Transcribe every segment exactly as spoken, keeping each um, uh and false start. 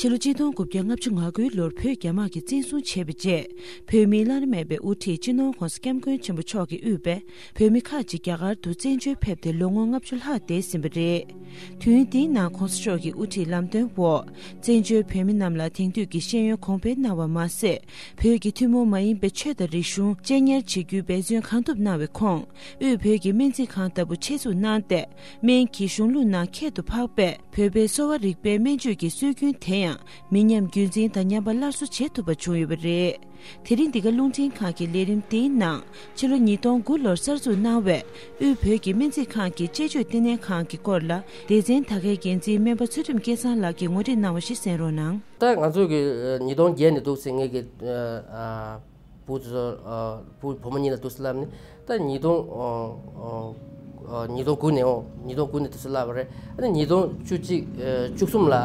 ཕྱི་ལོ་ཆིག་སྟོང་དགུ་བརྒྱ་ལྔ་བཅུ་ང་དགུའི་ལོར་བོད་རྒྱ་དམག་གིས་བཙན་བཟུང་བྱས་པའི་རྗེས། བོད་མིའི་བླ་ན་མེད་པའི་དབུ་ཁྲིད་སྤྱི་ནོར་༧གོང་ས་༧སྐྱབས་མགོན་ཆེན་པོ་མཆོག་གིས་དབུས་པའི་བོད་མི་ཁག་ཅིག་རྒྱ་གར་དུ་བཙན་བྱོལ་ཕེབས་ཏེ་ལོ་ངོ་ལྔ་བཅུ་ལྷག་འདས་ཟིན་པ་རེད། དུས་ཡུན་དེའི་ནང་༧གོང་ས་མཆོག་གི་དབུ་ཁྲིད་ལམ་སྟོན་འོག་བཙན་བྱོལ་བོད་མི་རྣམས་ལ་དེང་དུས་ཀྱི་ཤེས་ཡོན་གོང་འཕེལ་གནང་བ་མ་ཟད། བོད་ཀྱི་ཐུན་མོང་མ་ཡིན་པའི་ཆོས་དང་རིག་གཞུང་གཅེས་ཉར་བྱེད་རྒྱུའི་འབད་བརྩོན་གང་ཐུབ་གནང་བའི་ཁོངས། དབུས་བོད་ཀྱི་སྨན་རྩིས་ཁང་ལྟ་བུ་ཆེད་འཛུགས་གནང་སྟེ། སྨན་གྱི་གཞུང་ལུགས་ནང་ཁྱད་དུ་འཕགས་པའི་བོད་པའི་གསོ་བ་རིག་པའི་སྨན་བཅོས་ཀྱི་སྲོལ་རྒྱུན་དེ་ཡང་མི་ཉམས་རྒྱུན་འཛིན་དང་ཉམས་པ་སླར་གསོ་བྱེད་ཐུབ་པ་བྱུང་ཡོད་པ་རེད། དེ་རིང་འདི་ག་རླུང་འཕྲིན་ཁང་གི་ལས་རིམ་འདིའི་ནང་ཕྱི་ལོ་ཉིས་སྟོང་དགུ་ལོར་གསར་འཛུགས་གནང་བའི་དབུས་བོད་ཀྱི་སྨན་རྩིས་ཁང་གི་དཔྱད་བརྗོད་ལྟེ་གནས་ཁང་གི་སྐོར་ལ་སྡེ་ཚན་དག་གའི་འགན་འཛིན་སྨན་པ་ཚུལ་ཁྲིམས་སྐལ་བཟང་ལགས་ཀྱིས་ངོ་སྤྲོད་གནང་བ་ཞིག་གསན་རོགས་གནང་། ད་ང་ཚོ་གི་ཉིས་སྟོང་བརྒྱད་ནས་འདུག་ཟེར་ངེད་ཀྱི་བུ་ཚོ་བུ་བུ་མོ་གཉིས་ལ་འདུག་ཟེར་ལབ་ནས། ད་ཉིས་སྟོང་ཉིས་སྟོང་དགུ་ནས་འོ་ཉིས་སྟོང་དགུ་ནས་འདུག་ཟེར་ལབ་པ་རེད། ཨ་ནི་ཉིས་སྟོང་བཅུ་གཅིག་བཅུ་གསུམ་ལ་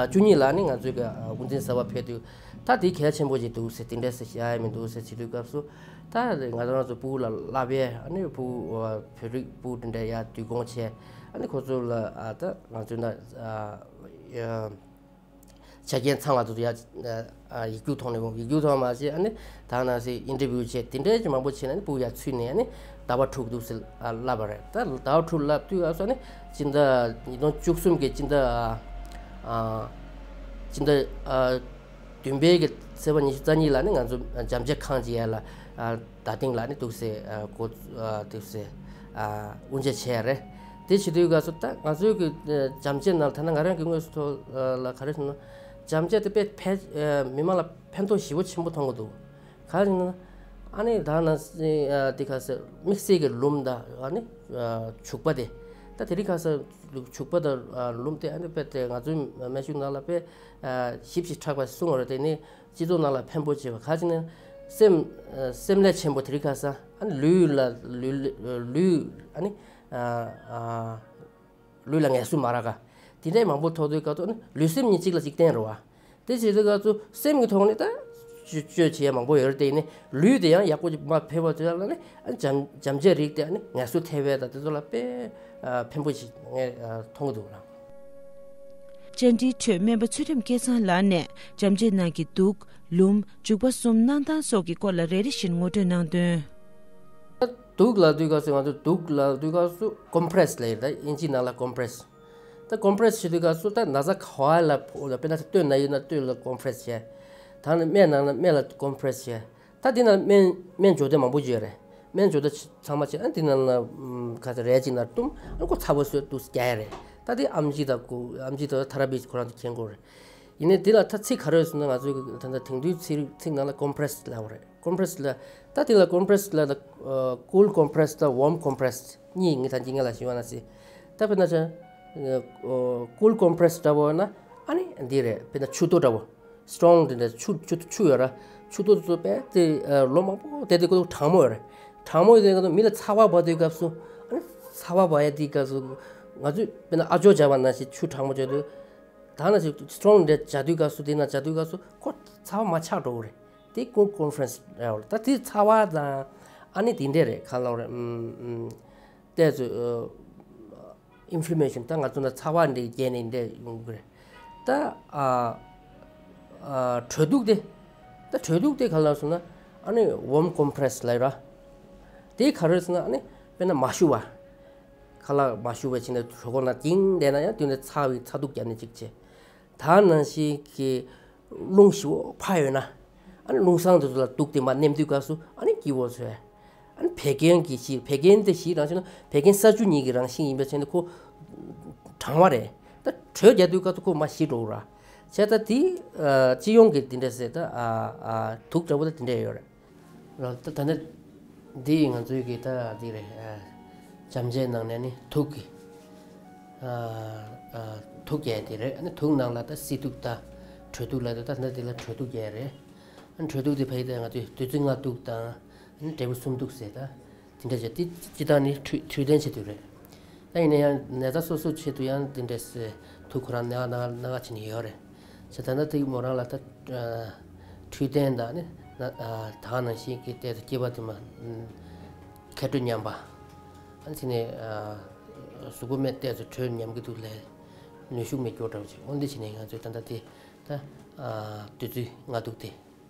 བཅུ་གཉིས་ལ་ནི་ང་ཚོའི་གི་དབུ་འཛིན་གསར་པ་ཕེབས་དུས། ད་དེ་གལ་ཆེན་པོ་ཅིག་འདུག་ཟེར་དེ་འདྲ་ཟེར་བཞག་ཡ་མི་འདུག་ཟེར་བྱེད་དུས་སྐབས་སུ། ད་ང་ཚོ་ང་ཚོ་ཕྲུ་གུ་ལ་བསླབ་ཡས། ཨ་ནི་ཕྲུ་གུ་བོད་རིགས་ཕྲུ་གུ་དེ་འདྲ་ཡ་བསྡུ་སྐོང་བྱས། ཨ་ནི་ཁོ་ཚོ་ལ་ད་ང་ཚོའི་ན་ཆ་རྐྱེན་ཚང་བ་དུ་ཡ་ཡིག་རྒྱུགས་ཐོག་ནས་ཡིག་རྒྱུགས་ཐོག་མ་བྱས། ཨ་ནི་ད་ནང་སྲིད་ཨིན་ཊར་བིའུ་བྱས། དེ་འདྲའི་མང་པོ་བྱས་ནས་ཕྲུ་གུ་ཡ་ཚུད་ནས། ཨ་ནི་ཟླ་བ་དྲུག་འདུག་ཟེར་བསླབ་པ་རེད། ད་ཟླ་བ་དྲུག་བསླབ་དུས་སྐབས་སུ་ཨ་ནི་སྤྱི་ཟླ་ཉིས་སྟོང་བཅུ་གསུམ་གི་སྤྱི་ཟླ་སྤྱི་ཟླ་བདུན་པའི་གི་ཚེས་པ་ཉི་ཤུ་རྩ་གཉིས་ལ་ནི་ང་ཚོ་བྱམས་བརྩེ་ཁང་ཅིག་ཡ་ལ་རྡ་སྟེང་ལ་ནི་འདུག་སེ་འགོ་འདུག་སེ་དབུ་འབྱེད་བྱས་རེད། དེ་བྱེད་དུས་སྐབས་སུ་ད་ང་ཚོའི་གི་བྱམས་བརྩེ་ནང་ད་ནི་ང་རང་གི་དངོས་སུ་ཐོག་ལ་ག་རེ་ཟེར་ན། བྱམས་བརྩེ་དེ་དཔེ་ཕན་མི་མང་ལ་ཕན་ཐོགས་ཞེ་པོ་ཆེན་པོ་མཐོང་གི་འདུག་ག་རེ་ཟེར་ན། ཨ་ནི་ད་ནི་དེ་ག་ཟེར་དམིགས་བསལ་གི་ལུམ་དང་ཨ་ནི་བྱུག་པ་དེ། ད་དེ་རིང་ཁ་སང་བྱུག་པ་དང་ལུམ་དེ་ཨ་ནི་དཔེ་དེ་ང་ཚོའི་སྨན་གཞུང་ནང་ལ་དཔེ་ཞིབ་ཞིབ་ཕྲ་བ་གསུངས་པ་རེད། དེ་ནི་སྤྱི་ཚོགས་ནང་ལ་ཕན་པོ་བྱེད་པ། ག་ཅི་ནི་སེམས་སེམས་ལས་ཆེན་པོ་དེ་རིང་ཁ་སང་ཨ་ནི་ལུས་ལ་ལུས་ལུས་ཨ་ནི་ལུས་ལ་ངལ་གསོ་མ་རག་ག་དེ་འདྲའི་མང་པོ་ཐོག་དུས་སྐབས་ཐོག་ནི་ལུས་སེམས་གཉིས་གཅིག་ལ་གཅིག་བརྟེན་རེད་བ། དེ་བྱེད་དུས་སྐབས་སུ་སེམས་ཀྱི་ཐོག་ནས་ད་བཅོས་བཅོས་བྱེད་ཡ་མང་པོ་ཡོད་རེད། དེ་ནི་ལུས་དེ་ཡང་ཡག་པོ་ཅིག་མ་ཕེབས་པ་དེ་ལ་ནི་བྱམས་བྱམས་བརྩེ་རིགས་དེ་ནི་ངལ་གསོ་ཐེབས་པ་དང་དེ་ཚོ་ལ་དཔེ་ཕན་པོ་ཞིག་ངས་མཐོང་གི་འདུག་ལ། བཅར་འདྲིའི་ཁྲོད་སྨན་པ་ཚུལ་ཁྲིམས་སྐལ་བཟང་ལགས་ནས་བྱམས་བརྩེ་ནང་གི་དུག་ལུམ་བྱུག་པ་གསུམ་གནང་སྟངས་སོགས་ཀྱི་སྐོར་ལ་རེ་རེ་བཞིན་ངོ་སྤྲོད་གནང་དོན། དུག་ལབ་དུས་སྐབས་སུ་ང་ཚོ་དུག་ལབ་དུས་སྐབས་སུ་ཀོམ་པྲེས་ལབ་ཡོད། ད་དབྱིན་ཇིའི་ནང་ལ་ཀོམ་པྲེས། ད་ཀོམ་པྲེས་བྱེད་དུས་སྐབས་སུ་ད་ན་ཚ་ག་བ་ལ་ཕོག་ལ་དཔེར་ན་སྟོད་ན་ཡོད་ན་སྟོད་ལ་ཀོམ་པྲེས་བྱས། ད་ནི་སྨད་ན་ན་སྨད་ལ་ཀོམ་པྲེས་བྱས། ད་དེ་ན་སྨན་སྨན་སྦྱོར་དེ་མང་པོ་ཡོད་རེད། སྨན་སྦྱོར་དེ་ཚང་མ་བྱས། ཨ་དེ་ན་ན་ཁ་ཚ་རས་གཅིག་ན་བཏུམ། ཨ་ཁོ་ཚ་པོ་བཟོས་དུས་རྒྱག་ཡ་རེད། ད་དེ་ཨམ་ཆི་དང་ཁོ་ཨམ་ཆི་དང་ཐ་ར་པི་ཁོ་རང་ཚོ་མཁྱེན་གོ་རེད། ཡིན་ནའི་དེ་ལ་ད་ཚིག་ག་རེ་ཟེར་ན། ང་ཚོའི་ད་ལྟ་དེང་དུས་ཚིག་ཚིག་ནང་ལ་ཀོམ་པྲེས་ལབ་པ་རེད། ཀོམ་པྲེས་ལ་ད་དེ་ལ་ཀོམ་པྲེས་ལ་ད་ཀུལ་ཀོམ་པྲེས་དང་ཝོམ་ཀོམ་པྲེས་གཉིས་ངས་ད་གིན་ང་ལ་ཞུས་པ་ན་སྲིད། ད་དཔེར་ན་ཆ་ཀུལ་ཀོམ་པྲེས་འདྲ་བོ་ན་ཨ་ནི་འདི་རེད། དཔེར་ན་ཆུ་ཏོ་འདྲ་བོ། སི་ཊོང་དེ་འདྲ་ཆུ་ཆུ་ཆུ་ཡོད་ར། ཆུ་ཏོ་དེ་ཚོ་དཔེ་དེ་ལོ་མང་པོ་དེ་དེ་ཀོ་གྲང་མོ་ཡོད་རེད། གྲང་མོ་ཡོད་དེ་མི་ལ་ཚ་བ་བབས་དུས་སྐབས་སུ། ཨ་ནི་ཚ་བ་བབས་ཡ་དེའི་སྐབས་སུ་ང་ཚོས་དཔེར་ན་ཨ་ཇོ་བྱ་བ་ན་ཞིག་ཆུ་གྲང་མོ་བྱས་དུས། ད་ནང་བཞིན་སི་ཊོང་འདྲ་བྱ་དུས་སྐབས་སུ། དེ་ན་བྱ་དུས་སྐབས་སུ་ཁོ་ཚ་བ་མ་ཆགས་འགྲོ་གི་རེད། དེ་ཀུལ་ཀོམ་པྲེས་རེད་བ། ད་དེ་ཚ་བ་དང་ཨ་ནི་དེ་འདྲས་རེད། ག་ལབ་རེད། ཨུམ་ཨུམ་ཏོག་ཙམ་ཨིན་ཕི་ལེ་མེ་ཤན། ད་ང་ཚོ་ན་ཚ་བ་འདྲ་རྒྱས་ནས་འདྲ་ཡོང་གི་རེད། ད་ཨ་ཨ་དྲོད་དུགས་དེ། ད་དྲོད་དུགས་དེ་ག་ལབ་སོང་ན་ཨ་ནི་ཝོམ་ཀོམ་པྲེས་ལབ་ར། དེ་ག་རེ་ཟེར་ན་ཨ་ནི་དཔེར་ན་མ་ཞུ་བ། ཁ་ལག་མ་ཞུ་བའི་ཕྱིན་ནས་གྲོད་ཁོག་ན་གིང་བསྡད་ན་ཡང་དུས་ནས་ཚ་བའི་ཚ་གདུགས་བརྒྱབ་ནས་ཅིག་བྱས། ད་ནང་བཞིན་གྱི་རླུང་ཞེ་པོ་འཕར་ཡོད་ན། ཨ་ནི་རླུང་སྲང་དེ་ཚོ་ལ་དུག་དེ་མར་མནན་དུས་སྐབས་སུ་ཨ་ནི་སྐྱིད་པོ་བཟོས། ཨ་ནི་བད་ཀན་གྱི་གཞི། བད་ཀན་དེ་གཞི་རང་བཞིན་ནི་བད་ཀན་ས་ཆུ་གཉིས་ཀྱི་རང་བཞིན་ཡིན་པའི་ཕྱིན་ནས་ཁོ་གྲང་བ་རེད། ད་དྲོད་རྒྱག་དུས་སྐབས་སུ་ཁོ་མར་ཞི་འགྲོ་གི་ར། བྱས་ཙང་དེ་སྤྱི་ཡོངས་ཀྱི་དེ་འདྲ་ཟེར། ད་དུག་འདྲ་པོ་ད་དེ་འདྲ་ཡོད་རེད། ལགས། ད་ད་ལྟ་འདི་ང་ཚོའི་གི་ད་འདི་རེད། ཨ་བྱམས་བརྩེའི་ནང་ནས་ནི་དུག་གི་ཨ་ཨ་དུག་རྒྱག་དེ་རེད། ཨ་ནི་དུག་ནང་ལ་ད་བསིལ་དུག་དང་དྲོད་དུག་ལ། ད་ད་ལྟ་འདི་ལ་དྲོད་དུག་རྒྱག་རེད། ཨ་ནི་དྲོད་དུག་དེ་ཕ་གི་ད་ང་ཚོས་བདུད་རྩི་ལྔ་དུག་དང་། ཨ་ནི་འབྲས་བུ་གསུམ་དུག་ཟེར། ད་དེ་འདྲ་བྱས་དེ་སྤྱིར་བཏང་ནི་འཕྲོད་འཕྲོད་བསྟེན་བྱེད་དུས་རེད། ད་ཡིན་ན་ཡང་ནད་རྟགས་སོ་སོའི་ཆེད་དུ་ཡང་དེ་འདྲས་དུག་ཁོ་རང་ན་ན་ན་ག་བྱེད་ནི་ཡོད་རེད། བྱས་ཙང་ད་དེ་མོ་རང་ལ་ད་འཕྲོད་བསྟེན་དང་ནི་ན་ད་ག་ནང་བཞིན་གྱི་ལྟས་དང་སྐྱེས་པ་དེ་མ་མཁལ་དྲོད་ཉམས་པ། ཨ་ནི་དེ་ནས་གཟུགས་པོ་སྨད་ལྟས་དང་དྲོད་ཉམས་ཀྱི་འདུག་ལས་ནུས་ཤུགས་མེད་སྐྱོ་འདྲ་བ་ཅིག་འོ་འདི་བྱས་ནས་ང་ཚོས་ད་ལྟ་དེ། ད་ ད་ཨ་བདུད་རྩི་ལྔ་བདུག་དེ་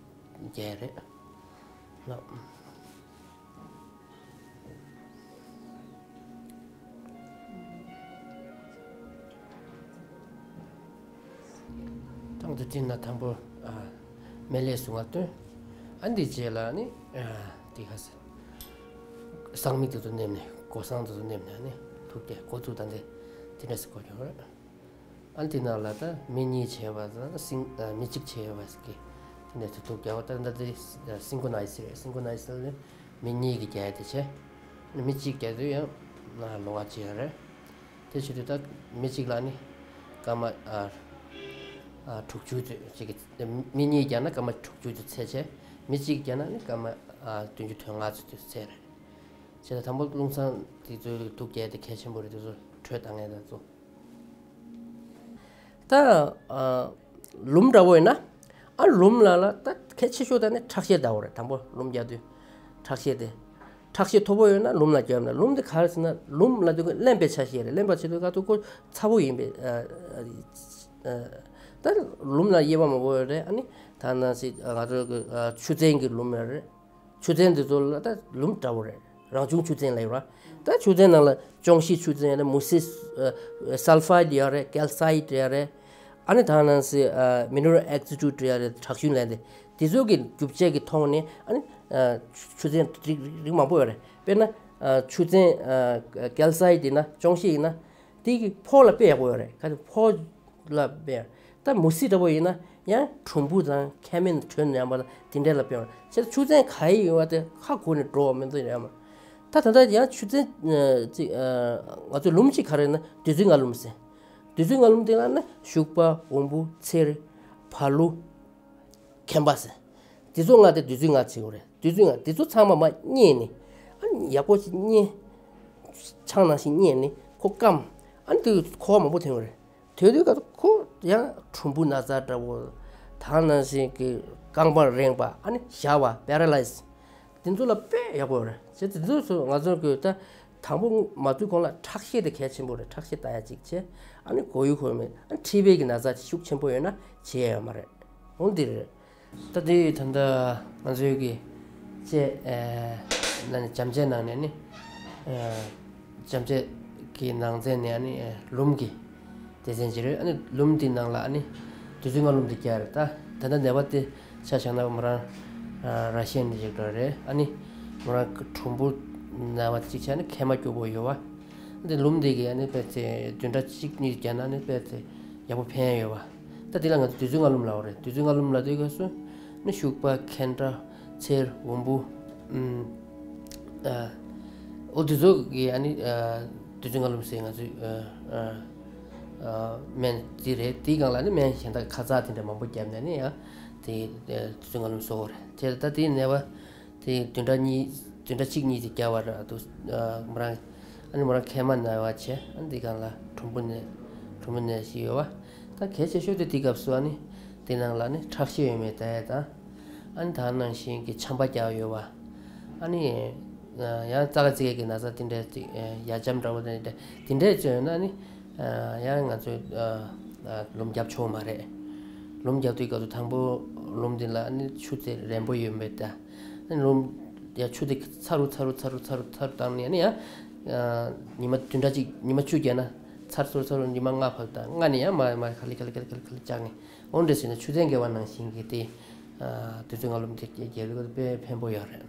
རྒྱག་ཡ་རེད་ལགས། ཐང་དུ་བསྟན་ན་དང་པོ་ཨ་སྨན་བླའི་གཟུངས་སྔགས་བཏོན། ཨ་འདི་རྗེས་ལ་ནི་ཨ་འདི་ག་ཟེར། གསང་མི་དེ་ཚོ་མནན་ནས་སྒོ་གསང་དེ་ཚོ་མནན་ནས་ནི་ཐུགས་བསྐྱེད་འགོ་བཙུགས། ད་འདི་དེ་འདྲ་ཟེར་གོ་རྒྱུ་རེད། ཨ་འདི་ནང་ལ་ད་མི་གཉིས་བྱས་པ་དང་སིང་ཨ་མི་གཅིག་བྱས་པ་ཟེར་གི་དེ་འདྲ་ཚོ་ཐུགས་བསྐྱེད་པ། ད་ད་འདི་སིང་ཀོ་ནའི་ཛི་རེད། སིང་ཀོ་ནའི་ཛི་ལ་ནི་མི་གཉིས་ཀྱིས་རྒྱག་ཡ་དེ་བྱས། མི་གཅིག་རྒྱག་དུས་ཡང་ལོགས་ཀ་བྱེད་ཡ་རེད། དེ་བྱེད་དུས་ད་མི་གཅིག་ལ་ནི་སྐར་མ་ཨ་ཨ་དྲུག་ཅུ་ཙམ་ཅིག་གི། མི་གཉིས་རྒྱག་ན་སྐར་མ་དྲུག་ཅུ་ཙམ་ཚད་བྱས། མི་གཅིག་རྒྱག་ན་ནི་སྐར་མ་ཨ་བདུན་ཅུ་དོན་ལྔ་ཙམ་དུ་ཚད་རེད། བྱས་ད་དང་པོ་རླུང་གསང་དེ་ཚོའི་ཐུགས་བསྐྱེད་དེ་གལ་ཆེན་པོ་རེད། དེ་ཚོ་དྲོད་བཏང་ཡས་དེ་ཚོ། ད་ཨ་ལུམས་འདྲ་བོ་ཡིན་ན། ཨ་ལུམས་ལ་ལ་ད་གལ་ཆེ་ཤོས་ད་ནི་ཁྲག་ཤེད་འདྲ་བོ་རེད། དང་པོ་ལུམས་རྒྱག་དུས་ཁྲག་ཤེད་དེ། ཁྲག་ཤེད་མཐོ་པོ་ཡོད་ན་ལུམས་ལ་རྒྱབ་ན། ལུམས་དེ་ག་རེ་ཟེར་ན་ལུམས་ལ་དུས་ཀྱི་རླན་པའི་ཆ་ཤས་རེད། རླན་པ་བྱེད་དུས་ག་དུས་ཁོ་ཚ་པོ་ཡིན་པས། ཨ་ཨ་ད་ལུམས་ལ་དབྱེ་བ་མང་པོ་ཡོད་རེད། ཨ་ནི་ད་ནང་བཞིན་ང་ཚོ་གི་ཨ་ཆུ་ཚན་གྱི་ལུམས་ཡོད་རེད། ཆུ་ཚན་འདི་ཚོ་ལ་ད་ལུམས་འདྲ་བོ་རེད། རང་བྱུང་ཆུ་ཚན་ལ་ཡོད་ར། ད་ཆུ་ཚན་ནང་ལ་ཅོང་ཞི་ཆུ་ཚན་ཡོད་རེད། མུ་སི་ཨ་སལ་ཕའིཌ་ཡོད་རེད། ཀལ་སའིཌ་ཡོད་རེད། ཨ་ནི་ད་ནང་བཞིན་ཨ་མི་ནེ་རལ་ཨེག་སི་ཊི་ཊུཌ་ཡོད་རེད། དྲག་ཤུན་ལབ་ཡ་དེ། དེ་ཚོ་གི་རྒྱུ་བཅས་ཀྱི་ཐོག་ནས་ཨ་ནི་ཨ་ཆུ་ཚན་རིགས་རིགས་མང་པོ་ཡོད་རེད། དཔེར་ན་ཨ་ཆུ་ཚན་ཨ་ཀལ་སའིཌ་ཡིན་ན། ཅོང་ཞི་ཡིན་ན། དེ་གི་ཕོ་ལ་དཔེ་ཡག་པོ་ཡོད་རེད། ག་ཚོད་ཕོ་ལ་དཔེ་ཡག་ད་མུ་སི་འདྲ་པོ་ཡིན་ན་ཡང་གྲུམ་བུ་དང་ཁ་སྨན་དྲོད་ཉམས་པ་དང་དེ་འདྲ་ལ་དཔེ་ཡོད་རེད། བྱས་ཙང་ཆུ་ཚན་ག་ཡི་ཡོད་པ་དེ་ཧ་གོ་ནས་འགྲོ་བ་མི་འདུག་རེད་མ། ད་ད་ལྟ་ཡང་ཆུ་ཚན་ཨ་ཅིག་ཨ་ང་ཚོའི་ལུམས་གཅིག་ག་རེ་ཡིན་ན་བདུད་རྩི་ལྔ་ལུམས་ཟེར། བདུད་རྩི་ལྔ་ལུམས་དེ་ལ་ནི་ཤུག་པ། འོམ་བུ། མཚེར། བ་ལུ། མཁན་པ་ཟེར། དེ་ཚོ་ལྔ་དེ་བདུད་རྩི་ལྔ་ཟེར་གྱི་རེད། བདུད་རྩི་ལྔ་དེ་ཚོ་ཚང་མ་མར་མཉེས་ནས། ཨ་ནི་ཡག་པོ་ཞིག་མཉེས། ཆང་ནང་བཞིན་མཉེས་ནས་ཁོ་སྐམ། ཨ་ནི་དེ་འཁོར་བ་མང་པོ་ཐོན་གྱི་རེད། དེ་དུས་ཀ་ཁོ་ཡང་གྲུམ་བུ་ན་ཚ་འདྲ་བོ། ད་ནང་བཞིན་གྱི་རྐང་པ་རེངས་པ། ཨ་ནི་ཞ་བ་པེ་ར་ལའི་ཛི། དེ་ཚོ་ལ་དཔེ་ཡག་པོ་རེད། བྱས་ཙང་དེ་ཚོ་ང་ཚོ་གི་ད་དང་པོ་མ་བཏུས་གོང་ལ་ཁྲག་ཤེད་དེ་གལ་ཆེན་པོ་རེད། ཁྲག་ཤེད་ལྟ་ཡ་གཅིག་བྱས། ཨ་ནི་མགོ་ཡུ་འཁོར་མེད། ཨ་ནི་མཁྲིས་པའི་གི་ན་ཚ་ཤུགས་ཆེན་པོ་ཡོད་ན་བྱེད་ཡ་ཡོད་མ་རེད། འོ་འདི་རེད། ད་དེ་ད་ལྟ་ང་ཚོའི་གི་དཔྱད་ཨེ་ན་ནི་བྱམས་ཆེན་ནང་ནས་ནི་ཨེ་བྱམས་ཆེན་གི་ནང་ཚན་ནས་ཨ་ནི་ཨེ་ལུམས་ཀྱི་སྡེ་ཚན་ཅིག་རེད། ཨ་ནི་ལུམས་འདི་ནང་ལ་ཨ་ནི་བདུད་རྩི་ལྔ་ལུམས་འདི་རྒྱག་རེད། ད་ད་ལྟ་ནད་པ་དེ་ཆ་བཞག་ན་མོ་རང་ཨ་ར་ཤི་ཡན་ཅིག་འདྲ་རེད། ཨ་ནི་མོ་རང་གྲུམ་བུ་ན་བ་ཅིག་བྱས་ནས་མཁལ་མ་སྐྱུག་པོ་ཡོད་པ། འདི་ལུམས་འདི་གི་ཨ་ནི་དཔེ་དེ་བདུན་ཕྲག་གཅིག་གཉིས་རྒྱག་ན་ནི་དཔེ་དེ་ཡག་པོ་ཕན་ཡ་ཡོད་པ། ད་འདི་ལ་ང་ཚོ་བདུད་རྩི་ལྔ་ལུམས་ལབ་པ་རེད། བདུད་རྩི་ལྔ་ལུམས་ལབ་དུས་སྐབས་སུ་ནི་ཤུག་པ། མཁན་པ། མཚེར། འོམ་བུ། ཨ་འོ་འདི་ཚོ་གི་ཨ་ནི་ཨ་བདུད་རྩི་ལྔ་ལུམས་ཟེར་ང་ཚོའི་ཨ་ཨ་ཨ་སྨན་འདི་རེད། དེའི་སྒང་ལ་ནི་སྨན་གཞན་དག་ཁ་ཚ་དེ་འདྲ་མང་པོ་བརྒྱབ་ནས་ནི་ཡང་དེ་ཨ་བདུད་རྩི་ལྔ་ལུམས་བཟོ་དགོས་རེད། དེ་ད་དེའི་ནད་པ་དེ་བདུན་ཕྲག་གཉིས་བདུན་ཕྲག་གཅིག་གཉིས་དེ་རྒྱག་པ་ར་འདུག་ཨ་མོ་རང་ཨ་ནི་མོ་རང་མཁལ་མ་ན་བ་བྱས། ཨ་ནི་འདི་སྒང་ལ་གྲུམ་བུ་ནད་གྲུམ་བུ་ནད་ཞིག་ཡོད་པ། ད་གལ་ཆེ་ཤོས་དེ་དེའི་སྐབས་སུ་ཨ་ནི་དེ་ནང་ལ་ནི་ཁྲག་ཤེད་ཡོད་མེད་ལྟ་ཡ་དང་། ཨ་ནི་ད་ནང་བཞིན་གྱི་ཆམ་པ་རྒྱག་ཡོད་པ། ཨ་ནི་ཡང་རྩ་ཁ་རྩི་ཁ་གི་ན་ཚ་དེ་འདྲ་ཅིག་ཡ་འཇམ་འདྲ་བོ་དེ་འདྲ་དེ་འདྲ་ཅིག་ཡོད་ན་ནི་ཡང་ང་ཚོས་ལུམས་རྒྱབ་ཆོག་མ་རེད། ལུམས་རྒྱབ་དུས་སྐབས་སུ་དང་པོ་ལུམས་དེ་ལ་ནི་ཆུ་དེ་རན་པོ་ཡོད་མེད་ལྟ། ཨ་ནི་ལུམས་ཡ་ཆུ་དེ་ཚ་རུ་ཚ་རུ་ཚ་རུ་ཚ་རུ་ཚ་རུ་བཏང་ནས་ནི་ཡང་ཉི་མ་བདུན་ཕྲག་གཅིག་ཉི་མ་བཅུ་བརྒྱབ་ན་ཚར་ཚུར་ཚར་ཉི་མ་ལྔ་བབས་དང་ལྔ་ནས་ཡང་མར་མར་ག་ལེ་ག་ལེ་ག་ལེ་ག་ལེ་ག་ལེ་བཅག་ནས། འོ་འདྲ་བྱས་ན་ཆུ་ཚན་བརྒལ་བ་ནང་བཞིན་གྱི་དེ་ཨ་བདུད་རྩི་ལྔ་ལུམས་དེ་རྒྱག་དུས་དཔེ་ཕན་པོ་ཡོད་རེད།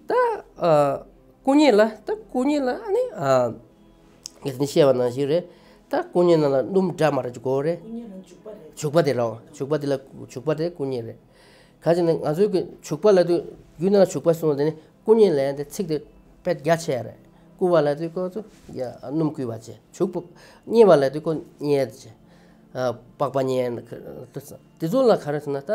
ད་ཨ་སྐུ་མཉེ་ལ། ད་སྐུ་མཉེ་ལ་ཨ་ནི་ཨ་ངས་ནི་བཤད་པ་ནང་བཞིན་རེད། ད་སྐུ་མཉེ་ནང་ལ་སྣུམ་འདྲ་མ་འདྲ་ཅིག་དགོས་རེད། སྐུ་མཉེ་ལ་བྱུག་པ་རེད། བྱུག་པ་དེ་ལ་བྱུག་པ་དེ་ལ་བྱུག་པ་དེ་སྐུ་མཉེ་རེད། ག་ཅི་ནས་ང་ཚོའི་གི་བྱུག་པ་ལབ་དུས་རྒྱུད་ནང་ལ་བྱུག་པ་གསུངས་པ་དེ་ནི་སྐུ་མཉེ་ལབ་ཡ་དེ་ཚིག་དེ་དཔེ་རྒྱ་ཆེ་ཡ་རེད། བསྐུ་བ་ལབ་དུས་ཁོ་ཚོ་ཡ་སྣུམ་བསྐུས་པ་བྱས། བྱུག་པ་མཉེ་བ་ལབ་དུས་ཁོ་མཉེ་ཡ་དེ་བྱས། ཨ་པགས་པ་མཉེ་ཡ་དེ་ཚོ་ལ་ག་རེ་ཟེར་ན། ད་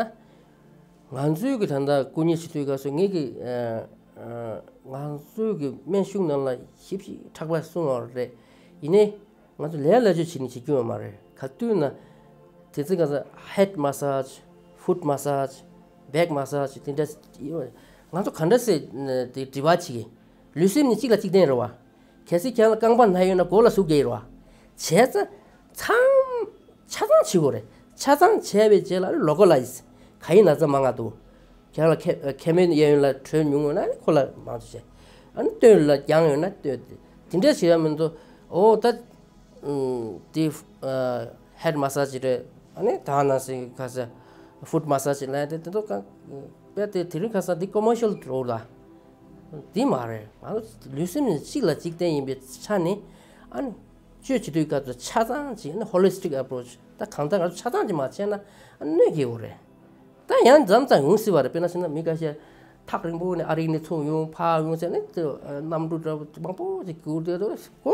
ང་ཚོའི་གི་ད་ལྟ་སྐུ་མཉེ་བྱེད་དུས་སྐབས་སུ་ངེད་ཀྱི་ཨ་ཨ་ང་ཚོའི་གི་སྨན་གཞུང་ནང་ལ་ཞིབ་ཞིབ་ཕྲ་པ་གསུངས་པ་རེད། ཡིན་ནའི། ང་ཚོ་ལས་སླ་བཅོས་བྱེད་ནི་བྱེད་རྒྱུ་ཡོད་མ་རེད། ག་དུས་ན་དེ་ཚོ་ག་ས་head massage, foot massage, back massage དེ་འདྲ་ཡོད། ང་ཚོ་ག་འདྲ་སེ་དེ་དྲི་བ་བྱེད་ཀྱི། ལུས་སེམས་ནི་གཅིག་ལ་གཅིག་བརྟེན་རེད་བ། གལ་སྲིད་ཁྱེད་རང་ལ་རྐང་པ་ན་ཡོད་ན་མགོ་ལ་ཟུག་རྒྱག་ཡོད་རེད་བ། བྱས་ཙང་མཚམས་ ཆ་ཚང་བྱེད་དགོས་རེད། ཆ་ཚང་བྱས་པའི་རྗེས་ལ་ལོ་ཀོ་ལའི་ཛི། ག་ཡི་ན་ཚ་མང་ང་འདུག་ཁྱེད་རང་ལ་མཁལ་མའི་གཡས་གཡོན་ལ་དྲོད་ཉུང་ཡོད་ན་ཁོ་ལ་མང་ཙམ་བྱས། ཨ་ནི་སྟོད་ལ་རྒྱང་ཡོད་ན་སྟོད་དེ་འདྲས་བྱེད་ཡ་མི་འདུག་ཨོ་ད་དེ་ཧེད་མ་སཱ་ཇི་རེད། ཨ་ནི་ད་ནང་སྲིད་ཁ་ས་ཧྥུད་མ་སཱ་ཇི་ལ་དེ་དེ་ཚོ་གང་དཔེ་དེ་དེ་རིང་ཁ་སང་འདི་ཀོ་མར་ཤལ་འགྲོ་ལ། འདི་མ་རེད། ང་ཚོ་ལུས་སེམས་གཅིག་ལ་གཅིག་བརྟེན་ཡིན་པའི་ཆ་ནས། ཨ་ནི་བཅོས་བྱེད་དུས་སྐབས་སུ་ཆ་ཚང་གཅིག་ཨ་ནི་ཧོ་ལི་སི་ཊིག་ཨེ་པོ་རོ་ཆི། ད་གང་ལྟར་ང་ཚོ་ཆ་ཚང་གཅིག་མ་བྱས་ན་ཨ་ནི་གནོད་སྐྱེལ་གྱི་ཡོད་རེད། ད་ཡང་མཚམས་མཚམས་ཡོང་སྲིད་པ་རེད། དཔེར་ན་བྱས་ན་མི་ཁ་ཤས་ཐག་རིང་པོ་ནས་ཨ་རི་ནས་ཚུར་ཡོང་ཕར་ཡོང་ཟེར་ནས་དེ་གནམ་གྲུ་འདྲ་པོ་མང་པོ་ཞིག་སྒུག་བསྡད་འདུག་ཁོ་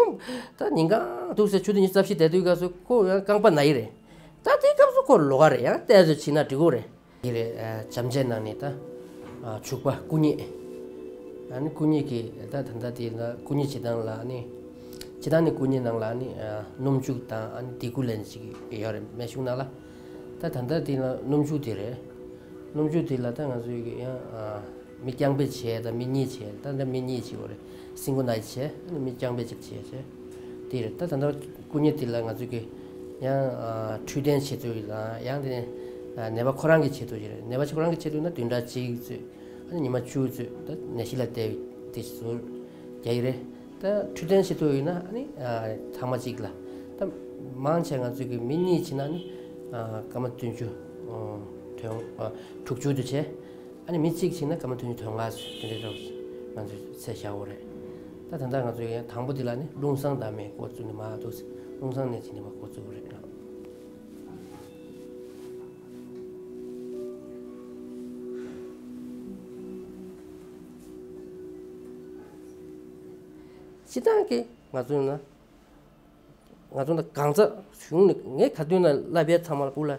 ད་ཉིན་གང་འདུག་ཟེར་ཆུ་ཚོད་ཉི་ཤུ་རྩ་བཞི་བསྡད་དུས་སྐབས་སུ་ཁོ་ཡང་རྐང་པ་ན་ཡི་རེད། ད་དེའི་སྐབས་སུ་ཁོ་ལོགས་ཀ་རེད། ཡང་བལྟས་ཚོད་བྱས་ན་འགྲིག་གི་རེད། འདི་རེད། ཨ། བྱམས་བརྩེའི་ནང་ནས་ད། ཨ། བྱུག་པ་སྐུ་མཉེ། ཨ་ནི་སྐུ་མཉེ་གི་ད་ད་ལྟ་དེ་ལ་སྐུ་མཉེ་བྱེད་སྟངས་ལ་ནི། སྤྱིར་བཏང་ནི་སྐུ་མཉེ་ནང་ལ་ནི། ཨ། སྣུམ་བྱུག་དང་ཨ་ནི་ལྡེ་གུ་ལེན་ཅིག་ཡོད་རེད་སྨན་གཞུང་ནང་ལ། ད་ད་ལྟ་དེ་ལ་སྣུམ་བྱུག་དེ་རེད། སྣུམ་བྱུག་དེ་ལ་ད་ང་ཚོའི་གི་ཡང་། ཨ། མི་རྐྱང་པས་བྱས་དང་མི་གཉིས་བྱས། ད་ལྟ་མི་གཉིས་བྱེད་དགོས་རེད། སིང་གལ་ནའིཊ་བྱས། ཨ་ནི་མི་རྐྱང་པས་ཅིག་བྱས་བྱས། དེ་རེད། ད་ད་ལྟ་སྐུ་མཉེ་དེ་ལ་ང་ཚོ་གི་ཡང་། ཨ། འཕྲོད་བསྟེན་བྱེད་ཚུལ་དང་ཡང་དེ་ནས། ཨ། ནད་པ་ཁོ་རང་གི་བྱེད་ཚུལ་ཅིག་རེད། ནད་པ་ཁོ་རང་གི་བྱེད་ཚུལ་ན་བདུན་ཕྲག་གཅིག་ཙམ། ཨ་ནི་ཉི་མ་བཅུ་ཙམ་ད་ནད་གཞི་ལ་བལྟས་དེ་ཚུར་རྒྱག་གི་རེད། ད་འཕྲོད་བསྟེན་བྱེད་ཚུལ་ཡིན་ན་ཨ་ནི། ཨ། ཚང་མ་གཅིག་ལ། ད་མང་ཆེ་ང་ཚོ་གི་མི་གཉིས་བྱས་ན་ནི། ཨ། སྐར་མ་བདུན་ཅུ། ཨ། དོན། ཨ། དྲུག་ཅུ་དུ་བྱས། ཨ་ནི་མི་གཅིག་བྱས་ན་སྐར་མ་བདུན་ཅུ་དོན་ལྔ་ཙམ་དེ་འདྲའི་རོབ་ང་ཚོས་ཚད་བཞག་དགོས་རེད། ད་ད་ལྟ་ང་ཚོས་ཡང་དང་པོ་དེ་ལ་ནི་རླུང་གསང་དང་མེ་འགོ་བཙུགས་ནས་མར་འདུག་རླུང་གསང་ནས་བྱས་ནས་མར་འགོ་བཙུགས་དགོས་རེད། སྤྱིར་བཏང་གི་ང་ཚོ་ན། ང་ཚོ་ན་གང་ཟག་གཞུང་ནས་ངས་ག་དུས་ན་བསླབ་པའི་ཚང་མ་ལ་སྤུ་ལ་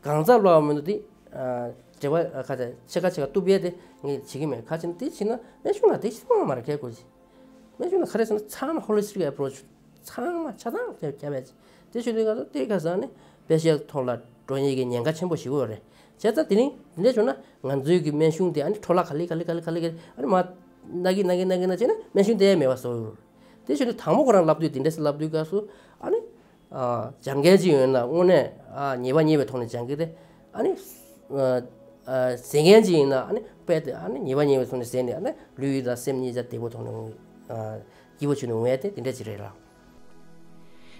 གང་ཟག་སློབ་མི་འདུག་དེ། ཨ། འབྲེལ་བ་ཁ་ཚ་ཕྱེད་ཀ་ཕྱེད་ཀ་གཏུབ་ཡས་དེ་ངས་བྱེད་ཀྱི་མེད། ཁ་ཆེ་ན་དེ་བྱེད་ན་སྨན་གཞུང་ལ་དེ་ཤི་མ་མ་ར་ཁས་དགོས་ཤིང་། སྨན་གཞུང་ལ་ག་རེ་ཟེར་ན་ཚང་མ་ཧོ་ལི་སི་ཊིག་ཨེ་པོ་རོ་ཆི། ཚང་མ་ཆ་ཚང་དེ་རྒྱབ་ཡས་ཅིག་དེ་བྱེད་དུས་ག་ཚོད་དེ་ཁ་སང་ནི་དཔེ་ཤེས་ཐོག་ལ་འགྲོ་ཉེན་གྱི་ཉེན་ཁ་ཆེན་པོ་ཞིག་ཡོད་རེད། བྱས་ཙང་དེ་རིང་དེ་འདྲ་བྱུང་ན་ང་ཚོའི་གི་སྨན་གཞུང་དེ་ཨ་ནི་འཕྲོ་བརླག་ག་ལེ་ག་ལེ་ག་ལེ་ག་ལེ་ཨ་ནི་མ་ན་གི་ན་གི་ན་གི་ན་བྱས་ན་སྨན་གཞུང་དེ་མེད་པ་བཟོ་ཡོད་རེད། དེ་བྱེད་དུས་དང་པོ་ཁོ་རང་ལབ་དུས་དེ་འདྲས་སེ་ལབ་དུས་སྐབས་སུ་ཨ་ནི། ཨ། སྦྱང་མཁན་ཅིག་ཡོད་ན་དངོས་གནས། ཨ། ཉེས་པ་རྙེད་པའི་ཐོག་ནས་སྦྱང་གི་རེད། ཨ་ནི། ཨ། ཨ། ཟས་མཁན་ཅིག་ཡིན་ན་ཨ་ནི་དཔེ་དེ་ཨ་ནི་ཉེས་པ་རྙེད་པའི་ཐོག་ནས་ཟས་ནས་ཨ་ནི་ལུས་དང་སེམས་གཉིས་ཆ་བདེ་པོ་ཐོག་ནས། ཨ། སྐྱིད་པོ་བྱུང་ནས་འོང་ཡ་དེ་དེ་འདྲ་ཅིག་རེད་ལ།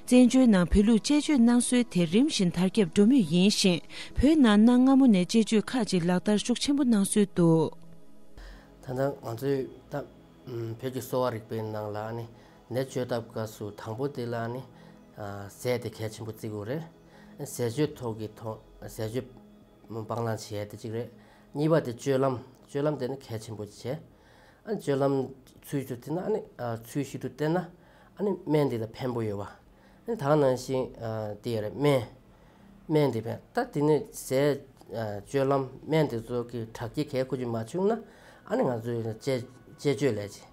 བཙན་བྱོལ་ནང་བོད་ལུགས་དཔྱད་བརྗོད་གནང་སྲོལ་དེ་རིམ་བཞིན་དར་ཁྱབ་འགྲོ་མུས་ཡིན་ཞིང་། བོད་ནང་གནའ་སྔ་མོ་ནས་དཔྱད་བརྗོད་ཁག་ཅིག་ལག་བསྟར་ཤུགས་ཆེན་པོ་གནང་སྲོལ་འདུག་ད་ལྟ་ང་ཚོའི་ད། ཨུམ། བོད་ཀྱི་གསོ་བ་རིག་པའི་ནང་ལ་ནི་ནད་བཅོས་ཐབས་སྐབས་སུ་དང་པོ་དེ་ལ་ནི། ཨ། ཟས་དེ་གལ་ཆེན་པོ་བརྩི་དགོས་རེད། ཟས་སྤྱོད་ཐོག་གི་ཐོག་ཟས་སྤྱོད་སྤང་བླང་བྱེད་ཡ་དེ་གཅིག་རེད། གཉིས་པ་དེ་སྤྱོད་ལམ། སྤྱོད་ལམ་དེ་ནི་གལ་ཆེན་པོ་བྱས། ཨ། སྤྱོད་ལམ་ཚུལ་ཞིག་ཏུ་བསྟེན་ན་ཨ་ནི། ཨ། ཚུལ་ཞིག་ཏུ་བསྟེན་ན་ཨ་ནི་སྨན་དེ་ལ་ཕན་པོ་ཡོད་པ། ཨ་ནི་ད་ག་ནང་བཞིན། ཨ། དེ་ཡ་རེད། སྨན། སྨན་དེ་ཕན། ད་དེ་ནས་ཟས། ཨ། སྤྱོད་ལམ་སྨན་དེ་ཚོ་གི་དྲག་སྐྱེད་གལ་ཁོ་ཅིག་མ་བྱུང་ན་ཨ་ནི་ང་ཚོས་དཔྱད་དཔྱད་བརྗོད་ལས་ཅིག་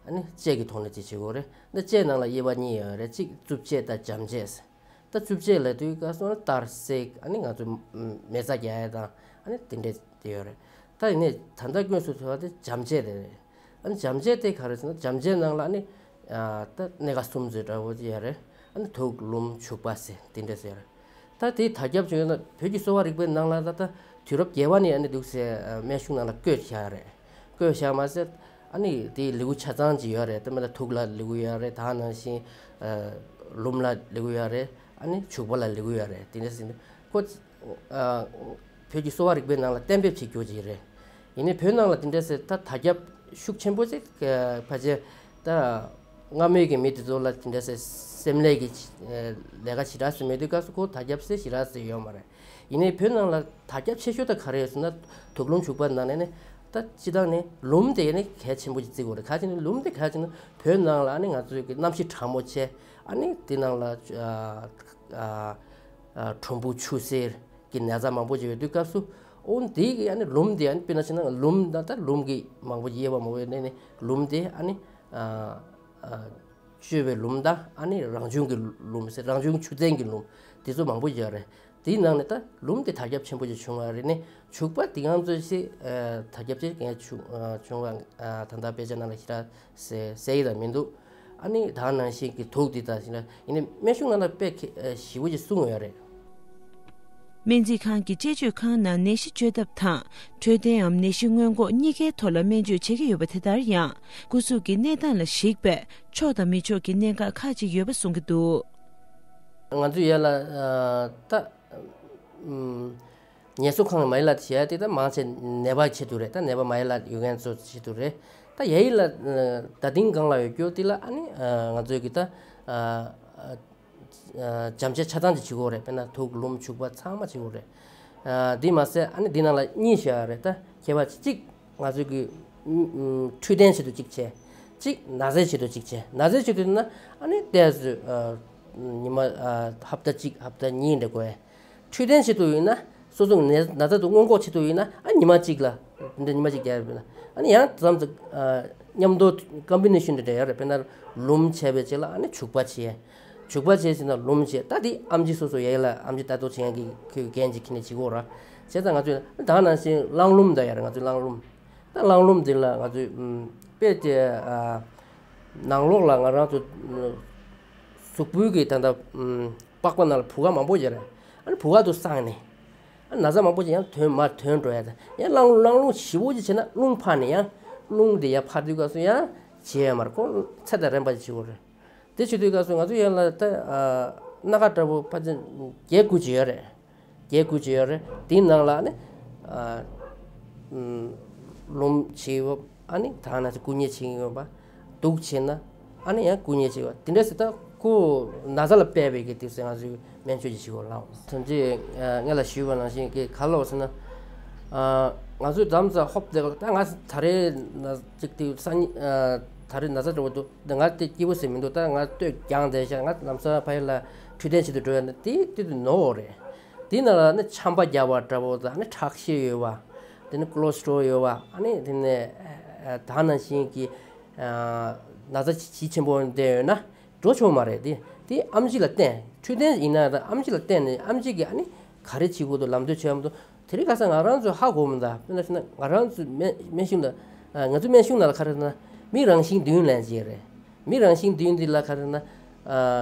ཨ་ནི་དཔྱད་ཀྱི་ཐོག་ནས་ཅིག་བྱེད་དགོས་རེད། ད་དཔྱད་ནང་ལ་དབྱེ་བ་གཉིས་ཡོད་རེད། གཅིག་རྩུབ་དཔྱད་དང་འཇམ་དཔྱད་ཟེར། ད་རྩུབ་དཔྱད་ལབ་དུས་སྐབས་སུ་གཏར་བསྲེག་ཨ་ནི་ང་ཚོ་མེ་བཙའ་རྒྱག་ཡ་དང་ཨ་ནི་དེ་འདྲས་དེ་ཡོད་རེད། ད་ཡིན་ནའི་ད་ལྟ་དངོས་སུ་ཐོས་པ་དེ་འཇམ་དཔྱད་དེ་རེད། ཨ་ནི་འཇམ་དཔྱད་དེ་ག་རེ་ཟེར་ན་འཇམ་དཔྱད་ནང་ལ་ཨ་ནི། ཨ། ད་སྣ་ཁ་གསུམ་ཚོ་འདྲ་བོ་ཅིག་ཡོད་རེད། ཨ་ནི་དུགས་ལུམས་བྱུག་པ་ཟེར་དེ་འདྲས་ཟེར་ཡོད་རེད། ད་དེ་དར་ཁྱབ་བྱུང་ཡོད་ན་བོད་ཀྱི་གསོ་བ་རིག་པའི་ནང་ལ་ད་ལྟ་དུས་རབས་བརྒྱད་པ་ནས་ཨ་ནི་འདུག་ཟེར། ཨ། སྨན་གཞུང་ནང་ལ་བཀོད་བཞག་རེད། བཀོད་བཞག་མ་ཟད་ཨ་ནི་དེའི་ལེའུ་ཆ་ཚང་ཅིག་ཡོད་རེད། དེ་མིན་ལ་དུགས་ལ་ལེའུ་ཡོད་རེད། ད་ནང་བཞིན། ཨ། ལུམས་ལ་ལེའུ་ཡོད་རེད། ཨ་ནི་བྱུག་པ་ལ་ལེའུ་ཡོད་རེད། དེ་འདྲས་ཟེར་ནས་ཁོ། ཨ། བོད་ཀྱི་གསོ་བ་རིག་པའི་ནང་ལ་གཏན་འབེབས་བྱེད་རྒྱུ་ཅིག་རེད། ཡིན་ནའི་བོད་ནང་ལ་དེ་འདྲ་ཟེར་ད་དར་ཁྱབ་ཤུགས་ཆེན་པོ་ཅིག་ཕལ་ཆེར་ད་སྔ་མོའི་གི་མི་དེ་ཚོ་ལ་དེ་འདྲ་ཟེར་སེམས་ལས་ཀྱི་ལས་ཀ་ཞེ་དྲག་ཟེར་མེད་དུས་སྐབས་སུ་ཁོ་དར་ཁྱབ་ཟེར་ཞེ་དྲག་ཟེར་ཡོད་མ་རེད། ཡིན་ནའི་བོད་ནང་ལ་དར་ཁྱབ་ཆེ་ཤོས་ད་ག་རེ་ཡོད་ཟེར་ན་དུགས་ལུམས་བྱུག་པ་ནང་ནས་ནི་ད་སྤྱིར་བཏང་ནི་ལུམས་དེ་ནི་གལ་ཆེན་པོ་ཅིག་བརྩི་དགོས་རེད། ག་ཅི་ནི་ལུམས་དེ་ག་ཅི་ནི་བོད་ནང་ལ་ནི་ང་ཚོའི་གི་གནམ་གཤིས་གྲང་མོ་ཆེ། ཨ་ནི་དེ་ནང་ལ་ཨ་ཨ་ཨ་གྲུམ་བུ་ཆུ་སེར་གྱི་ན་ཚ་མང་པོ་ཅིག་ཡོད་དུས་སྐབས་སུ། ཨོ་དེ་གི་ཨ་ནི་ལུམས་དེ་ཨ་ནི་དཔེར་ན་ཆ་ན་ལུམས་ད་ལྟ་ལུམས་ཀྱི་མང་པོ་ཅིག་དབྱེ་བ་མང་པོ་ཡོད་ནས་ནི་ལུམས་དེ་ཨ་ནི་ཨ་ཨ་བཅོས་པའི་ལུམས་དང་ཨ་ནི་རང་བྱུང་གི་ལུམས་ཟེར་རང་བྱུང་ཆུ་ཚན་གྱི་ལུམས་དེ་ཚོ་མང་པོ་ཡོད་རེད། དེའི་ནང་ནས་ད་ལུམས་དེ་དར་ཁྱབ་ཆེན་པོ་ཅིག་བྱུང་བ་རེད། ནི་བྱུག་པ་དེ་གང་ཚོད་ཅིག་ཨ་དར་ཁྱབ་ཅིག་ངས་བྱུང་ཨ་བྱུང་བ་ཨ་ད་ལྟ་དཔེ་ཆ་ནང་ལ་ཞེ་དྲག་གསལ་གསལ་ཡི་ད་མི་འདུག་ཨ་ནི་ད་ནང་བཞིན་གྱི་དུགས་འདི་ད་ཞིག་ན་ཡིན་ནའི་སྨན་གཞུང་ནང་ལ་དཔེ་ཁེ་ཨ་ཞེ་པོ་ཅིག་གསུངས་ཡོད་རེད། སྨན་རྩིས་ཁང་གི་དཔྱད་བཅོས་ཁང་ནང་ནད་གཞི་བཅོས་ཐབས་དང་འཕྲོད་བསྟེན་འམ་ནད་གཞི་སྔོན་འགོག་གཉིས་ཀའི་ཐོག་ལ་སྨན་བཅོས་བྱེད་ཀྱི་ཡོད་པ་དེ་ལྟར་ཡང་སྐུ་གཟུགས་ཀྱི་གནས་སྟངས་ལ་གཞིགས་པའི་ཆོག་དང་མི་ཆོག་གི་གནད་འགག་ཁག་ཅིག་ཡོད་པ་གསུང་གི་འདུག། ང་ཚོས་ཡ་ལ་ད་ངལ་གསོ་ཁང་གི་མ་ཡི་ལ་བྱས་ཏེ་ད་མང་ཆེ་ནད་པ་ཆེད་དུ་རེད། ད་ནད་པ་མ་ཡི་ལ་ཡོད་མཁན་ཚོ་ཆེད་དུ་རེད། ད་ཡ་ཡི་ལ་ད་ཏིང་གང་ལ་ཡོད་རྒྱུ་དེ་ལ་ཨ་ནི་ང་ཚོས་གི་ད་བྱམས་ཆེ་ཆ་ཚང་ཅིག་བྱེད་དགོས་རེད། དཔེར་ན་དུག་ལུམ་བྱུག་པ་ཚང་མ་བྱེད་དགོས་རེད། འདི་མ་ཟད་ཨ་ནི་འདི་ནང་ལ་གཉིས་བཞག་རེད། ད་ཁྱད་པར་གཅིག་ང་ཚོས་གི་འཕྲོད་བསྟེན་ཆེད་དུ་གཅིག་བྱས། གཅིག་ན་ཚའི་ཆེད་དུ་གཅིག་བྱས། ན་ཚའི་ཆེད་དུ་ན་ཨ་ནི་ཏོག་ཙམ་ཉི་མ་ཧབ་ཏ་གཅིག་ཧབ་ཏ་གཉིས་འདྲ་དགོས། འཕྲོད་བསྟེན་ཆེད་དུ་ཡིན་ན་སོ་སོ་ན་ན་ཚ་དུ་སྔོན་འགོག་ཆེད་དུ་ཡིན་ན་ཨ་ཉི་མ་གཅིག་ལ་འདི་འདྲ་ཉི་མ་གཅིག་རྒྱག་ཡོད་ན། ཨ་ནི་ཡང་མཚམས་མཚམས་མཉམ་དུ་ཀམ་པི་ནེ་ཤན་འདྲ་འདྲ་ཡོད་རེད། དཔེར་ན་ལུམ་བྱས་པའི་རྗེས་ལ་ཨ་ནི་བྱུག་པ་བྱས། བྱུག་པ་བྱས་ཟིན་ན་ལུམ་བྱས། ད་འདི་ཨམ་ཆི་སོ་སོ་ཡ་ཡི་ལ་ཨམ་ཆི་ལྟ་རྟོག་བྱེད་མཁན་གྱི་ཁོས་འགན་ཅིག་ཁྱེར་ནས་བྱེད་དགོས་ར། བྱས་ཙང་ང་ཚོས་ད་ནང་བཞིན་རླངས་ལུམ་འདྲ་ཡོད་རེད། ང་ཚོའི་རླངས་ལུམ། ད་རླངས་ལུམ་འདི་ལ་ང་ཚོས་དཔེ་དེ་ནང་ལོགས་ལ་ང་རང་ཚོ་གཟུགས་པོའི་གི་ད་ལྟ་པགས་པ་ནང་ལ་བུ་ག་མང་པོ་ཡོད་རེད། ཨ་ནི་བུ་ག་དུ་སངས་ནས་ཨ་ན་ཚ་མང་པོ་ཅིག་ཡང་ཐོན་མར་ཐོན་འགྲོ་ཡ། ད་ཡང་རླངས་རླངས་ལུམ་ཞེ་པོ་ཅིག་བྱས་ན་རླུང་འཕར་ནས་ཡང་རླུང་དེ་ཡར་འཕར་དུས་སྐབས་སུ་ཡང་བྱེད་ཡ་མ་རེད། ཁོ་ཚད་དང་རན་པ་ཅིག་བྱེད་དགོས་རེད། དེ་བྱེད་དུས་སྐབས་སུ་ང་ཚོ་ཡན་ལ་ད་སྣ་ཁ་འདྲ་པོ་ཕལ་ཆེར་བརྒྱད་དགུ་ཅིག་ཡོད་རེད། བརྒྱད་དགུ་ཅིག་ཡོད་རེད། དེའི་ནང་ལ་ནི་ལུམ་བྱེད་ཡོད། ཨ་ནི་ད་ན་ཚ་སྐུ་མཉེ་བྱེད་ཡོད་པ། དུག་བྱེད་ན་ཨ་ནི་ཡང་སྐུ་མཉེ་བྱེད་པ་དེ་འདྲ་ཟེར། ད་ཁོ་ན་ཚ་ལ་དཔག་པའི་གི་དུས་ཚོད་ང་ཚོས་སྨན་བཅོས་ཀྱི་བྱེད་དགོས་ལགས། ཐམས་ཅད་ངས་ལ་ཞུས་པ་ནང་བཞིན་གི་ག་ལ་བ་ཟེར་ན། ང་ཚོས་དམ་ཚ་ཧོབ་དེ་ད་ང་ད་རེས་ན་ཅིག་དེ་སང་ཉིན་ད་རེས་ན་ཚ་འདྲ་པོ་འདུག་ད་ང་དེ་སྐྱིད་པོ་ཟེར་མི་འདུག་ད་ང་སྟོད་རྒྱང་བསྡད་ཤག་ང་ལམ་སང་ཕ་ཡུལ་ལ་འཕྲོད་བསྟེན་བྱེད་དུ་འགྲོ་ཡ་ན་དེ་དེ་དུ་ནོར་བ་རེད། དེ་ནང་ལ་ནི་ཆམ་པ་རྒྱག་པ་འདྲ་པོ་དང་ནི་ཁྲག་ཤེད་ཡོད་པ། དེ་ནི་ཀོ་ལེ་སི་ཊོ་རོལ་ཡོད་པ། ཨ་ནི་དེ་ནི་ད་ནང་བཞིན་གྱི་ན་ཚ་ཇི་ཆེན་པོ་འདྲ་ཡོད་ན་འགྲོ་ཆོག་མ་རེད། དེ་དེ་ཨམ་ཆི་ལ་བརྟེན། འཕྲོད་བསྟེན་ཡིན་ན་ད་ཨམ་ཆི་ལ་བརྟེན་ནས་ཨམ་ཆི་གིས་ཨ་ནི་ག་རེ་བྱེད་དགོས་འདུག་ལམ་སྟོན་བྱེད་ཡ་མི་འདུག་དེ་རིང་ཁ་སང་ང་རང་ཚོས་ཧ་གོ་མི་འདུག་དཔེར་ན་ཞུ་ན་ང་རང་ཚོས་སྨན་སྨན་གཞུང་ལ་ང་ཚོའི་སྨན་གཞུང་ནང་ལ་ག་རེ་ཟེར་ན་མི་རང་བཞིན་བདུན་ལབ་ཅིག་རེད། མི་རང་བཞིན་བདུན་འདི་ལ་ག་རེ་ཟེར་ན་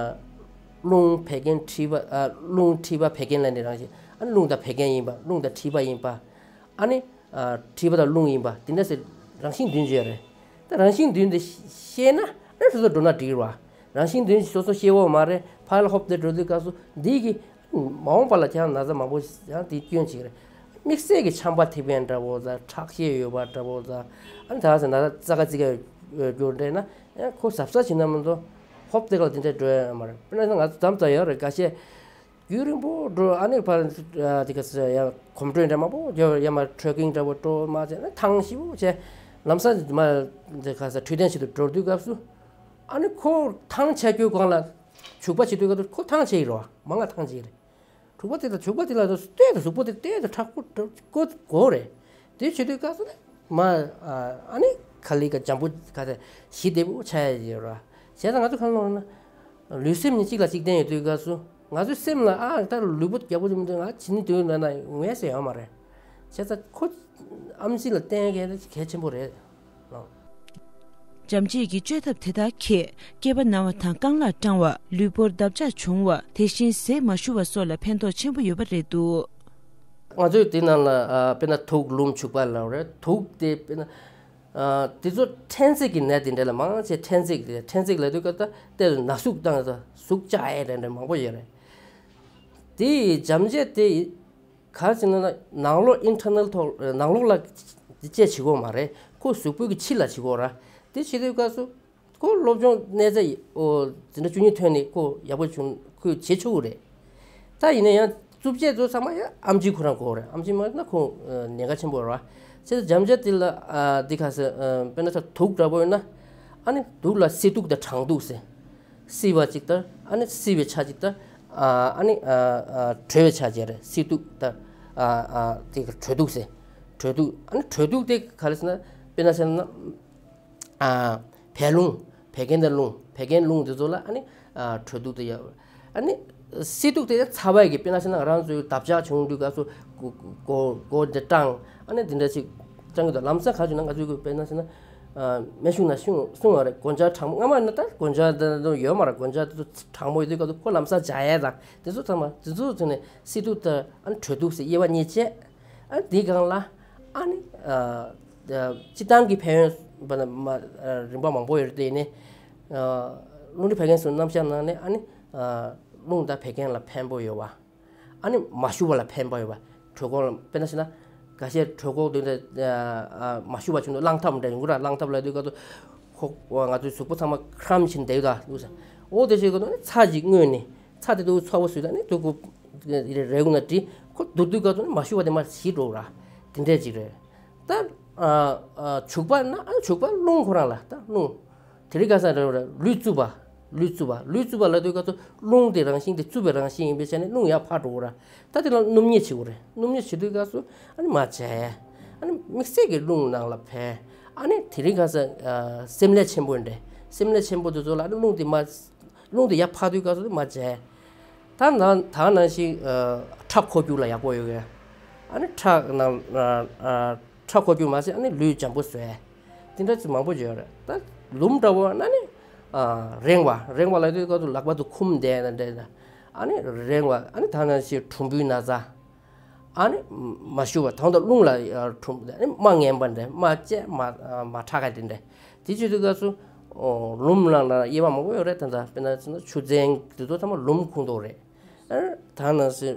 རླུང་བད་ཀན་མཁྲིས་པ། རླུང་མཁྲིས་པ་བད་ཀན་ལབ་ནས་རང་བཞིན། ཨ་ནི་རླུང་དང་བད་ཀན་ཡིན་པ། རླུང་དང་མཁྲིས་པ་ཡིན་པ། ཨ་ནི་མཁྲིས་པ་དང་རླུང་ཡིན་པ་དེ་འདྲ་ཟེར་རང་བཞིན་བདུན་ཅིག་ཡོད་རེད། ད་རང་བཞིན་བདུན་དེ་ཤེས་ན་ཨ་ནི་སོ་སོ་འགྲོ་ན་འགྲིག་རེད་བ། རང་བཞིན་བདུན་སོ་སོ་ཤེས་འོ་མ་རེད། ཕར་ལ་ཧོབ་སྟེ་འགྲོ་དུས་སྐབས་སུ་འདི་གི་མ་འོངས་པ་ལ་ཁྱེད་རང་ན་ཚ་མང་པོ་ཡང་དེ་སྐྱོན་ཅིག་རེད། དམིགས་བསལ་གྱི་ཆམ་པ་ཐིགས་པ་འདྲ་པོ་དང་ཁྲག་ཤེད་ཡོད་པ་འདྲ་པོ་དང་ཨ་ནི་ད་ཟེར་ན་ཙ་ག་ཙི་ག་ཡོད་རྒྱུ་འདྲ་ན་ཁོ་གཟབ་གཟབ་བྱེད་ན་མ་གཏོགས་ཧོབ་སྟེ་ག་ལ་དེ་འདྲ་འགྲོ་ཡ་མ་རེད། དཔེར་ན་ང་ཚོ་དམ་ཚ་ཡོད་རེད། ཁ་ཤས་རྒྱུན་རིང་པོ་འགྲོ། ཨ་ནི་ཕར་དེ་ག་ས་ཡ་གོམ་བགྲོད་འདྲ་མང་པོ་རྒྱབ། ཡ་མ་ཊེ་རེག་ཀིང་འདྲ་པོ་འགྲོ་མ་བྱས་ན་ཐང་ཞེ་པོ་བྱས་ལམ་སང་མ་དེ་ག་ས་འཕྲོད་བསྟེན་ཆེད་དུ་འགྲོ་དུས་སྐབས་སུ་ཨ་ནི་ཁོ་ཐང་ཆད་རྒྱུའི་སྒང་ལ་བྱུག་པ་བྱེད་དུས་སྐབས་སུ་ཁོ་ཐང་ཆད་ཡི་རེད་བ། མང་ང་ཐང་ཆད་ཡི་རེད། བྱུག་པ་དེ་ལ་བྱུག་པ་དེ་ལ་ལྟོས་དང་གཟུགས་པོ་དེ་ལྟོས་དང་མཁྲེགས་པོ་དགོས་རེད། དེ་བྱེད་དུས་སྐབས་སུ་ནི་མ་ཨ་ནི་ཁ་ལི་ཀ་འཇམ་པོ་ག་ཚད་ཞི་བདེ་པོ་ཆགས་ཡ་ཡོད་ར། བྱས་ཙང་ང་ཚོ་གང་ལོག་ན་ལུས་སེམས་གཉིས་གཅིག་ལ་གཅིག་བརྟེན་ཡོད་དུས་སྐབས་སུ་ང་ཚོའི་སེམས་ལ་ཨ་ད་ལུས་པོ་རྒྱགས་པོ་ཅིག་མི་འདུག་ང་བྱེད་ནི་འདུག་ན་ན་ངས་ཟེར་ཡོད་མ་རེད། བྱས་ཙང་ཁོ་ཨམ་ཆི་ལ་བརྟེན་མཁན་གལ་ཆེན་པོ་རེད། འཇམ་བྱེད་ཀྱི་བཅོས་ཐབས་དེ་དག་གིས་སྐེད་པ་ན་བ་དང་རྐང་ལག་སྐྲང་བ། ལུས་པོར་འདབ་ཆགས་བྱུང་བ། དེ་བཞིན་ཟས་མ་ཞུ་བ་སོགས་ལ་ཕན་ཐོགས་ཆེན་པོ་ཡོད་པ་རེད་འདུག་ང་ཚོས་དེ་ནང་ལ་ཨ་དཔེར་ན་དུག་ལུམ་བྱུག་པ་ལབ་རེད། དུག་དེ་དཔེར་ན་ཨ་དེ་ཚོ་ཕྲན་ཚེགས་ཀྱི་ནད་དེ་འདྲ་ལ་མང་ཆེ་ཕྲན་ཚེགས་དེ་ཕྲན་ཚེགས་ལབ་དུས་སྐབས་ད་ལྟ་ན་ཟུག་བཏང་ད་ཟུག་བཅག་ཡས་དེ་འདྲ་མང་པོ་ཡོད་རེད། དེ་འཇམ་བྱེད་དེ། ག་རེ་ཟེར་ན་ནང་ལོགས་ཨིན་ཊར་ནལ་ཐོག་ནང་ལོགས་ལ་དཔྱད་བྱེད་དགོས་མ་རེད། ཁོ་གཟུགས་པོའི་གི་ཕྱི་ལ་བྱེད་དགོས་ར། དེ་བྱེད་དུས་སྐབས་སུ་ཁོ་སློབ་སྦྱོང་གནས་ཚད་ཨོ་འཛིན་གྲྭ་བཅུ་གཉིས་ཐོན་ནས་ཁོ་ཡག་པོ་བྱུང་ཁོས་བྱེད་ཆོག་གི་རེད། ད་ཡིན་ན་ཡང་རྩུབ་སྤྱད་ཚོ་ཚང་མ་ཡང་ཨམ་ཆི་ཁོ་རང་དགོས་རེད། ཨམ་ཆི་མ་ཡོད་ན་ཁོ་ཉེན་ཁ་ཆེན་པོ་རེད་བ། བྱས་ཙང་འཇམ་བྱེད་དེ་ལ་འདི་ག་ཟེར་དཔེར་ན་ད་དུག་འདྲ་པོ་ཡོད་ན་ཨ་ནི་དུག་ལ་བསིལ་དུག་དང་གྲང་དུག་ཟེར། བསིལ་བ་གཅིག་དང་ཨ་ནི་བསིལ་བའི་ཆ་གཅིག་དང་ཨ་ནི་དྲོ་བའི་ཆ་གཅིག་རེད། བསིལ་དུག་དང་དེ་ག་དྲོ་དུག་ཟེར། དྲོ་དུག་ཨ་ནི་དྲོ་དུག་དེ་ག་རེ་ཟེར་ན་དཔེར་ན་ཟེར་ན་བད་རླུང་། བད་ཀན་དང་རླུང་། བད་ཀན་རླུང་དེ་ཚོ་ལ་ཨ་ནི་དྲོ་དུག་དེ་ཡོད། ཨ་ནི་བསིལ་དུག་དེ་ཚ་བ་གི་དཔེར་ན་ཟེར་ན་ང་རང་ཚོའི་འདབ་ཆགས་བྱུང་དུས་སྐབས་སུ་མགོ་མགོ་མགོ་དེ་སྐྲངས། ཨ་ནི་དེ་འདྲ་ཞིག་སྐྲངས་ཀྱི་འདུག་ལམ་སང་ག་བྱུང་ན་ང་ཚོའི་དཔེར་ན་ཟེར་ན། སྨན་གཞུང་ནང་གསུང་གསུང་བ་རེད། སྒོ་ལྕགས་གྲང་མོ། སྔ་མ་ནི་ད་སྒོ་ལྕགས་དེ་ཚོ་ཡོད་མ་རེད། སྒོ་ལྕགས་དེ་ཚོ་གྲང་མོ་ཡོད་དུས་སྐབས་སུ་ཁོ་ལམ་སང་འཇག་ཡས་དང་དེ་ཚོ་ཚང་མ་དེ་ཚོ་ཚོ་ནས་སི་ཏུ་ད་ཨ་ནི་དྲོད་དུག་ཟེར་དབྱེ་བ་གཉིས་བྱས། ཨ་ནི་དེའི་སྒང་ལ་ཨ་ནི་སྤྱིར་བཏང་གི་ཕན་ཡོན་རིམ་པ་མང་པོ་ཡོད་རེད། དེ་ནས་རླུང་མཁྲིས་བད་ཀན་སྲུང་རྣམ་གཞག་ནང་ནས་ཨ་ནི་རླུང་དང་བད་ཀན་ལ་ཕན་པོ་ཡོད་པ། ཨ་ནི་མ་ཞུ་བ་ལ་ཕན་པ་ཡོད་པ། གྲོད་ཁོག་ལ་དཔེར་ན་བྱས་ན། འགའ་ཤས་གྲོད་ཁོག་དེ་འདྲ་མ་ཞུ་བ་བྱུང་ན་རླངས་ཐབ་འདྲ་ཡོང་གི་ར། རླངས་ཐབ་ལ་དུས་སྐབས་སུ་ཁོག་ང་ཚོའི་གཟུགས་པོ་ཚང་མ་ཁྲམ་བྱས་བསྡད་ཡོད་ད་འདུག་ཟེར། འོ་དེ་བྱེད་དགོས་ན་ཚྭ་ཅིག་བརྔོས་ནས་ཚྭ་དེ་དུ་ཚ་བོ་བཟོས་ད་ནི་དུ་ཁོ་རེག་ན་དྲི་ཁོ་དུ་དུས་སྐབས་སུ་ནི་མ་ཞུ་བ་དེ་མར་ཞི་འགྲོ་ར། དེ་འདྲས་ཅིག་རེད། ད་བྱུག་པ་ན་བྱུག་པ་རླུང་ཁོ་རང་ལ་ད་རླུང་། དེ་རིང་ཁ་སང་རེ་བ་རེ་ལུས་རྩུབ་པ། ལུས་རྩུབ་པ། ལུས་རྩུབ་པ་ལབ་དུས་སྐབས་སུ་རླུང་དེ་རང་བཞིན་དེ་རྩུབ་པའི་རང་བཞིན་ཡིན་པའི་ཆ་ནས་རླུང་ཡར་འཕར་འགྲོ་གི་ར། ད་དེ་ལ་སྣུམ་མཉེ་བྱེད་དགོས་རེད། སྣུམ་མཉེ་བྱེད་དུས་སྐབས་སུ་ཨ་ནི་མར་བྱས། ཨ་ནི་དམིགས་བསལ་གྱི་རླུང་ནང་ལ་ཕན། ཨ་ནི་དེ་རིང་ཁ་སང་སེམས་ལས་ཆེན་པོ་འདྲ། སེམས་ལས་ཆེན་པོ་དེ་ཚོ་ལ་ཨ་ནི་རླུང་དེ་མར་རླུང་དེ་ཡར་འཕར་དུས་སྐབས་སུ་མར་བྱས། ད་ནང་ད་ནང་བཞིན་ཁྲག་འཁོར་རྒྱུག་ལ་ཡག་པོ་ཡོད་གི། ཨ་ནི་ཁྲག་ནང་ཁྲག་འཁོར་རྒྱུག་མ་ཟད་ཨ་ནི་ལུས་འཇམ་པོ་བཟོས། དེ་འདྲ་ཚོ་མང་པོ་ཡོད་རེད། ད་ལུམ་འདྲ་བོ་ན་ནི་རེངས་པ། རེངས་པ་ལབ་དུས་སྐབས་སུ་ལག་པ་དུ་ཁུམ་བསྡད་ན་འདྲ། ཨ་ནི་རེངས་པ། ཨ་ནི་ད་ནང་བཞིན་གྲུམ་བུའི་ན་ཚ། ཨ་ནི་མ་ཞུ་བ་དང་དུ་རླུང་ལ་ཁྲོམ་ཨ་ནི་རྨ་ངན་པ་འདྲ། རྨ་བཅད་མ་མ་ཁྲག་ག་དེ་འདྲ། དེ་བྱེད་དུས་སྐབས་སུ་ལུམ་ནང་ལ་དབྱེ་བ་མང་པོ་ཡོད་རེད། ད་ལྟ་དཔེར་ན་ཆུ་ཚན་དེ་ཚོ་ཚང་མ་ལུམ་ཁོངས་གཏོགས་རེད། ཨ་ད་ནང་བཞིན་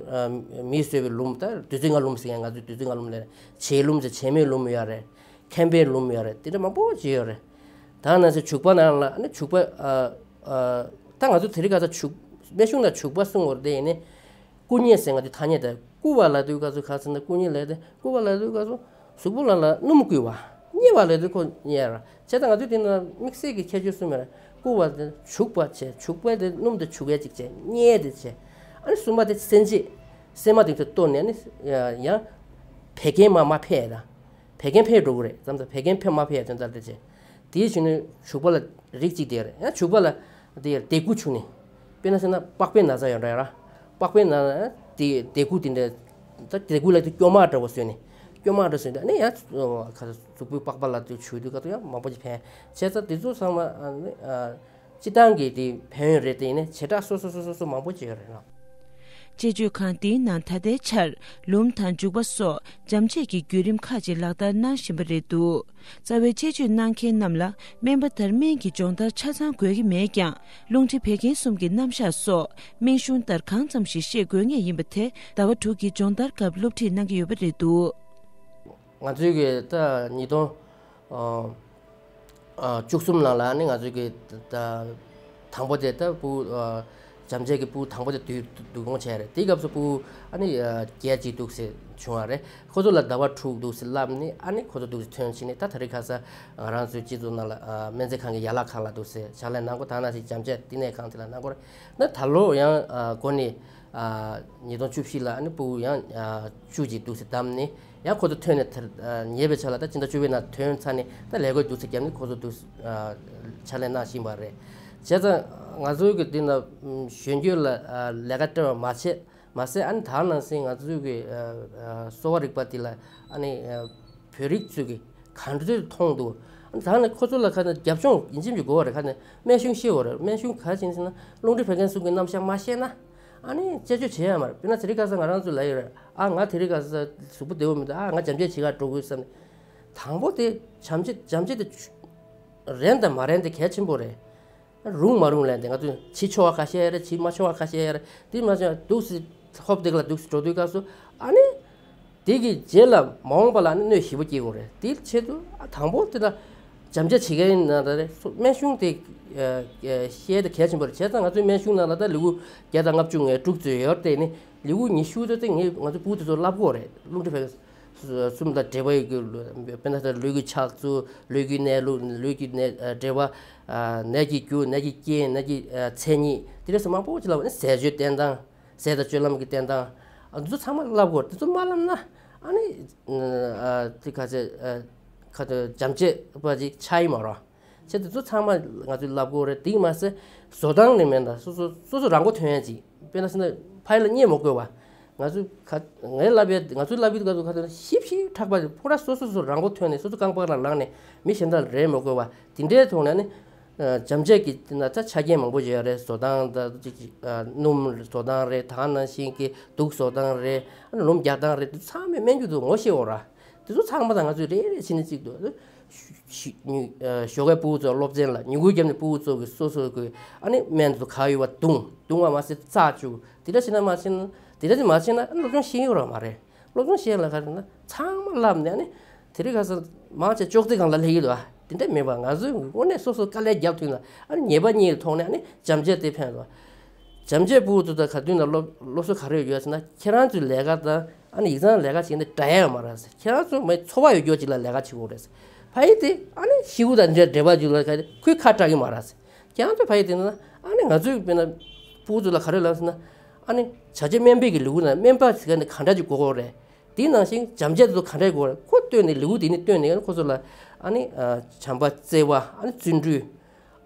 མིས་བཟོས་པའི་ལུམ། ད་བདུད་རྩི་ལྔ་ལུམ་ཟེར་མཁན། ང་ཚོས་བདུད་རྩི་ལྔ་ལུམ་ལབ་ན་བྱེ་ལུམ་ཟེར། བྱེ་མའི་ལུམ་ཡོད་རེད། མཁན་པོའི་ལུམ་ཡོད་རེད། དེ་འདྲ་མང་པོ་ཅིག་ཡོད་རེད། ད་ནང་བཞིན་བྱུག་པ་ནང་ལ་ཨ་ནི་བྱུག་པ། ད་ང་ཚོ་དེ་རིང་ཁ་སང་བྱུག་སྨན་གཞུང་ནང་བྱུག་པ་གསུང་བར་དེ་ཡིན་ནི། བསྐུ་མཉེ་ཟེར་ང་ཚོས་ཐ་སྙད་དེ། བསྐུ་བ་ལབ་དུས་སྐབས་སུ་ག་ཟེར་ན་བསྐུ་མཉེ་ལབ་དེ། བསྐུ་བ་ལབ་དུས་སྐབས་སུ་གཟུགས་པོ་ལ་ལ་སྣུམ་བསྐུས་པ། མཉེ་བ་ལབ་དུས་ཁོ་མཉེ་ར། བྱས་ཙང་ང་ཚོས་དེ་ན་དམིགས་བསལ་གྱི་ཁྱད་ཆོས་གསུམ་ཡོད་ར། བསྐུ་བ་དེ་བྱུག་པ་བྱས། བྱུག་པ་དེ་སྣུམ་དེ་བྱུག་ཡས་ཅིག་བྱས། མཉེ་དེ་བྱས། ཨ་ནི་གསུམ་པ་དེ་སྲན་ཕྱེ། སྲན་མ་དེ་ཚོ་གཏོར་ནས་ཨ་ནི་ཡང་བད་ཀན་མར་མར་འཕེལ་ཡས་དང་། བད་ཀན་འཕེལ་འགྲོ་གི་རེད། བསམ་ཚར། བད་ཀན་འཕེལ་མར་འཕེལ་ཡ་དོན་དག་དེ་བྱས། དེའི་གཞུག་ནས་བྱུག་པ་ལ་རིགས་གཅིག་དེ་རེད། ཡང་བྱུག་པ་ལ་དེ་ལྡེ་གུ་བྱུག་ནས། དཔེར་ན་ཟེར་ན་པགས་པའི་ན་ཚ་ཡོད་འདྲ་ཡོད་ར། པགས་པའི་ན་ཚ་དེ་ལྡེ་གུ་དེ་འདྲ། ད་ལྡེ་གུ་ལ་དེ་སྐྱོ་མ་འདྲ་བོ་བཟོས་ནས། སྐྱོ་མ་འདྲ་བཟོས་ནས་ཨ་ནི་ཡང་གཟུགས་པོའི་པགས་པ་ལ་དེ་བྱུག་དུས་སྐབས་སུ་ཡང་མང་པོ་ཅིག་ཕན། བྱས་ཙང་དེ་ཚོ་ཚང་མ་ཨ་ནི་ཨ། སྤྱིར་བཏང་གི་དེ་ཕན་ཡོན་རེད། དེ་ཡིན་ནའི་བྱེ་བྲག་སོ་སོ་སོ་སོ་སོ་མང་པོ་ཅིག་ཡོད་རེད་ལ། དཔྱད་བརྗོད་ཁང་འདིའི་ནང་ད་ལྟའི་ཆར་ལུམ་དང་བྱུག་པ་སོགས་འཇམ་དཔྱད་ཀྱི་བརྒྱུད་རིམ་ཁག་ཅིག་ལག་བསྟར་གནང་བཞིན་པ་རེད་འདུག་རྩ་བའི་དཔྱད་བརྗོད་གནང་མཁན་རྣམས་ལ་སྨན་པ་ལྟར་སྨན་གྱི་སྦྱོང་བརྡར་ཆ་ཚང་དགོས་ཀྱི་མེད་ཀྱང་། རླུང་མཁྲིས་བད་ཀན་གསུམ་གྱི་རྣམ་གཞག་སོགས་སྨན་གཞུང་ལྟར་གང་ཙམ་ཞིག་ཤེས་དགོས་ངེས་ཡིན་པ་དེ་ཟླ་བ་དྲུག་གི་སྦྱོང་བརྡར་སྐབས་སློབ་ཁྲིད་གནང་གི་ཡོད་པ་རེད་འདུག་ང་ཚོའི་གི་ད་ཉིས་སྟོང་ཨ་ཨ་བཅུ་གསུམ་ནང་ལ་ནི་ང་ཚོའི་གི་ད་དང་པོ་དེ་ད་སྤུ་ཨ་འཇམ་དཔྱད་ཀྱི་སྤུ་དང་པོ་དེ་བསྡུ་བསྡུ་སྐོང་བྱས་རེད། དེའི་སྐབས་སུ་སྤུ་ཨ་ནི་ཨ་བརྒྱད་ཅིག་འདུག་ཟེར་བྱུང་བ་རེད། ཁོ་ཚོ་ལ་ཟླ་བ་དྲུག་འདུག་ཟེར་ལབ་ནི་ཨ་ནི་ཁོ་ཚོ་འདུག་ཟེར་ཐོན་ཕྱིན་ནི། ད་ད་རེས་ཁ་སང་ང་རང་ཚོའི་སྤྱི་ཚོགས་ནང་ལ་ཨ་སྨན་རྩིས་ཁང་གི་ཡན་ལག་ཁག་ལ་འདུག་ཟེར་ཕྱག་ལས་གནང་དགོས། ད་ནང་བཞིན་འཇམ་དཔྱད་བསྟི་གནས་ཁང་དེ་ལ་གནང་དགོས་རེད། ད་ད་ལོ་ཡང་ཨ་འགོ་ནས། ཉིས་སྟོང་བཅུ་བཞི་ལ་ཨ་ནི་སྤུ་གུ་ཡང་བཅུ་གཅིག་འདུག་སེ་བདམས་ནས། ཡང་ཁོ་ཚོ་ཐོན་ནས་དེར་ཉེ་བའི་ཆར་ལ་ད་སྤྱི་ཟླ་བཅུ་པའི་ནང་ཐོན་ཚར་ནས་ད་ལས་ཀ་འདུག་སེ་བརྒྱབ་ནས་ཁོ་ཚོ་འདུག་ཕྱག་ལས་གནང་བཞིན་པ་རེད། བྱས་ཙང་ང་ཚོའི་གི་འདི་ན་གཞོན་སྐྱེས་ལ་ལས་ཀ་སྤྲད་པ་མ་བྱས་མ་ཟད། ཨ་ནི་ད་ནང་བཞིན་ང་ཚོའི་གི་གསོ་བ་རིག་པ་འདི་ལ་ཨ་ནི་བོད་རིགས་ཚོས་གི་ག་འདྲ་མཐོང་འདུག་ཨ་ནི་ད་ནི་ཁོ་ཚོ་ལ་ཁ་ནས་རྒྱབ་ལྗོངས་ཡིན་གཅིག་མིན་གཅིག་དགོས་པ་རེད། ཁ་ནས་སྨན་གཞུང་ཤེས་དགོས་རེད། སྨན་གཞུང་ག་རེ་བྱས་ཟེར་ན་རླུང་མཁྲིས་བད་ཀན་གསུམ་གྱི་རྣམ་གཞག་མ་ཤེས་ན། ཨ་ནི་དཔྱད་བརྗོད་བྱེད་ཡ་མ་རེད། དཔེར་ན་དེ་རིང་ཁ་སང་ང་རང་ཚོ་ལ་ཡོད་རེད། ཨ་ང་དེ་རིང་ཁ་སང་གཟུགས་པོ་བདེ་པོ་མི་འདུག་ཨ་ང་འཇམ་དཔྱད་བྱེད་ག་འགྲོ་དགོས་བསམ་ནས། དང་པོ་དེ་འཇམ་དཔྱད་འཇམ་དཔྱད་དེ་རན་དང་མ་རན་དེ་གལ་ཆེན་པོ་རེད། རུང་མ་རུང་ལབ་དེ་ང་ཚོས་བྱེད་ཆོག་པ་ཁ་ཤས་རེད། བྱེད་མ་ཆོག་པ་ཁ་ཤས་རེད། དེ་མ་བྱས་འདུག་སེ་ཧོབ་སྟེགས་ལ་འདུག་སེ་འགྲོ་དུས་སྐབས་སུ་ཨ་ནི། དེ་གི་རྗེས་ལ་མ་འོངས་པ་ལ་ནི་གནོད་ཞིབ་པོ་སྐྱེལ་དགོས་རེད། དེའི་ཆེད་དུ་ཨ་དང་པོ་དེ་ལ་འཇམ་དཔྱད་བྱེད་མཁན་ཡིན་ན་ད་རེད། སྨན་གཞུང་དེ་ཤེས་དེ་གལ་ཆེན་པོ་རེད། བྱས་ཙང་ང་ཚོའི་སྨན་གཞུང་ནང་ལ་ད་ལེའུ་བརྒྱ་དང་ལྔ་བཅུ་ང་དྲུག་ཙམ་ཡོད་རེད། དེ་ནི་ལེའུ་ཉི་ཤུ་ཙམ་དེ་ངས་ང་ཚོའི་སྤུ་གུ་དེ་ཚོ་བསླབ་དགོས་རེད། རླུང་མཁྲིས་བད་གསུམ་དང་འབྲེལ་བ་ཡོད་དགོས། དཔེར་ན་ད་ལུས་ཀྱི་ཆགས་ཚུལ། ལུས་ཀྱི་གནས་ལུགས། ལུས་ཀྱི་གནས་འབྲེལ་བ། ནད་ཀྱི་རྒྱུ། ནད་ཀྱི་རྐྱེན། ནད་ཀྱི་མཚན་ཉིད། དེ་འདྲ་སོགས་མང་པོ་ཅིག་བསླབ་པ་ནི་ཟས་སྤྱོད་བསྟེན་སྟངས། ཟས་དང་སྤྱོད་ལམ་གྱི་བསྟེན་སྟངས། ཨ་འདི་ཚོ་ཚང་མ་བསླབ་དགོས། འདི་ཚོ་མ་བསླབ་ན་ཨ་ནི་ཨ་དེ་ག་ཚད་ཨ་ག་ཚད་འཇམ་དཔྱད་པ་ཅིག་ཆགས་ཡི་མ་རེད། བྱས་ཙང་འདི་ཚོ་ཚང་མ་ང་ཚོས་བསླབ་དགོས་རེད། དེ་མ་ཟད་བཟོ་སྟངས་ནི་མེད་ན་སོ་སོ་སོ་སོ་རང་མགོ་ཐོན་ཡ་ཅིག་དཔེར་ན་ཟེར་ན་ཕ་ཡུལ་ལ་གཉེར་མ་དགོས་པ། ང་ཚོས་ག་ངས་ལབ་པའི་ང་ཚོས་ལབ་པའི་སྐབས་སུ་ག་དུས་ཞིབ་ཞིབ་ཕྲག་པ་ཕོ་བྲང་སོ་སོ་སོ་རང་མགོ་ཐོན་ནས་སོ་སོ་རྐང་པ་ལ་ལངས་ནས་མི་གཞན་དག་རེད་མ་དགོས་པ་དེ་འདྲའི་ཐོག་ནས་ནི་བྱམས་བརྩེ་གི་ན་ད་ཆ་རྐྱེན་མང་པོ་ཡོད་རེད། བཟོ་སྟངས་ད་ཅིག་སྣུམ་བཟོ་སྟངས་རེད། ད་ནང་བཞིན་གྱི་དུག་བཟོ་སྟངས་རེད། ཨ་ནི་ལུམ་རྒྱག་སྟངས་རེད། དེ་ཚང་མས་སྨན་རྒྱུ་དུ་ངོ་ཤེས་འོ་ར། དེ་ཚོ་ཚང་མ་དང་ང་ཚོས་རེ་རེ་བྱས་ནས་གཅིག་ཏུ་ཞོགས་ཀའི་ཕྲུ་གུ་ཚོ་སློབ་ཚན་ལ་མྱུ་གུ་བརྒྱབ་ནས་ཕྲུ་གུ་ཚོ་གི་སོ་སོ་གི་ཨ་ནི་སྨན་དུ་ག་ཡོད་པ་བརྡུང་བརྡུང་བ་མ་ཟད་རྩ་བཅུག་དེ་འདྲ་བྱས་ན་མ་བྱས་ན་དེ་འདྲ་ཅིག་མ་བྱས་ན་ཨ་ནི་སློབ་སྦྱོང་ཤེས་ཡོད་ར་མ་རེད། སློབ་སྦྱོང་ཤེས་ལ་ག་རེ་ན་ཚང་མ་བསླབ་ནས་ཨ་ནི་དེ་རིང་ཁ་སང་མང་ཆེ་ཅོག་ཙེ་སྒང་ལ་སླེབས་ཡོད་པ་དེ་འདྲ་མེད་པ་ང་ཚོས་དངོས་གནས་སོ་སོ་དཀའ་ལས་རྒྱབ་ཐུབ་ན་ཨ་ནི་ཉེས་པ་གཉིས་ཐོག་ནས་ཨ་ནི་བྱམས་བརྩེ་དེ་ཕན་ཐོགས། བྱམས་བརྩེ་ཕྲུ་གུ་ཚོ་དང་ག་དུས་ན་སློབ་སློབ་གསོ་ག་རེ་ཡོད་ཟེར་ན་ཁྱེད་རང་ཚོའི་ལས་ཀ་དང་ཨ་ནི་ཡིག་ཚང་ལས་ཀ་བྱེད་ནི་འདྲ་ཡ་ཡོད་མ་རེད་ཟེར། ཁྱེད་རང་ཚོ་མི་འཚོ་བ་ཡོད་རྒྱུ་ཅིག་ལ་ལས་ཀ་བྱེད་དགོས་རེད་ཟེར། ཕ་ཡུལ་དེ་ཨ་ནི་ཤི་བོ་དང་འདྲ་འབྲེལ་བ་ཅིག་ལ་ག་ཁོས་ཁ་གྲག་གི་མ་རེད་ཟེར། ཁྱེད་རང་ཚོ་ཕ་ཡུལ་དེ་ན་ཨ་ནི་ང་ཚོའི་དཔེར་ན་ཕྲུ་གུ་ཚོ་ལ་ག་རེ་ལབ་ཟེར་ན་ཨ་ནི་བྱ་བྱེད་སྨན་པའི་གི་ལུགས་ན་སྨན་པ་ཟེར་མཁན་དེ་ག་འདྲ་ཅིག་དགོས་དགོས་རེད། དེ་ནང་བཞིན་བྱམས་བརྩེ་དེ་ཚོ་ག་འདྲ་དགོས་རེད། ཁོ་བཏོན་ནས་ལུགས་དེ་ནི་བཏོན་ནས་ཁོ་ཚོ་ལ་ཨ་ནི་བྱམས་པ་བརྩེ་བ་ཨ་ནི་བརྩོན་འགྲུས།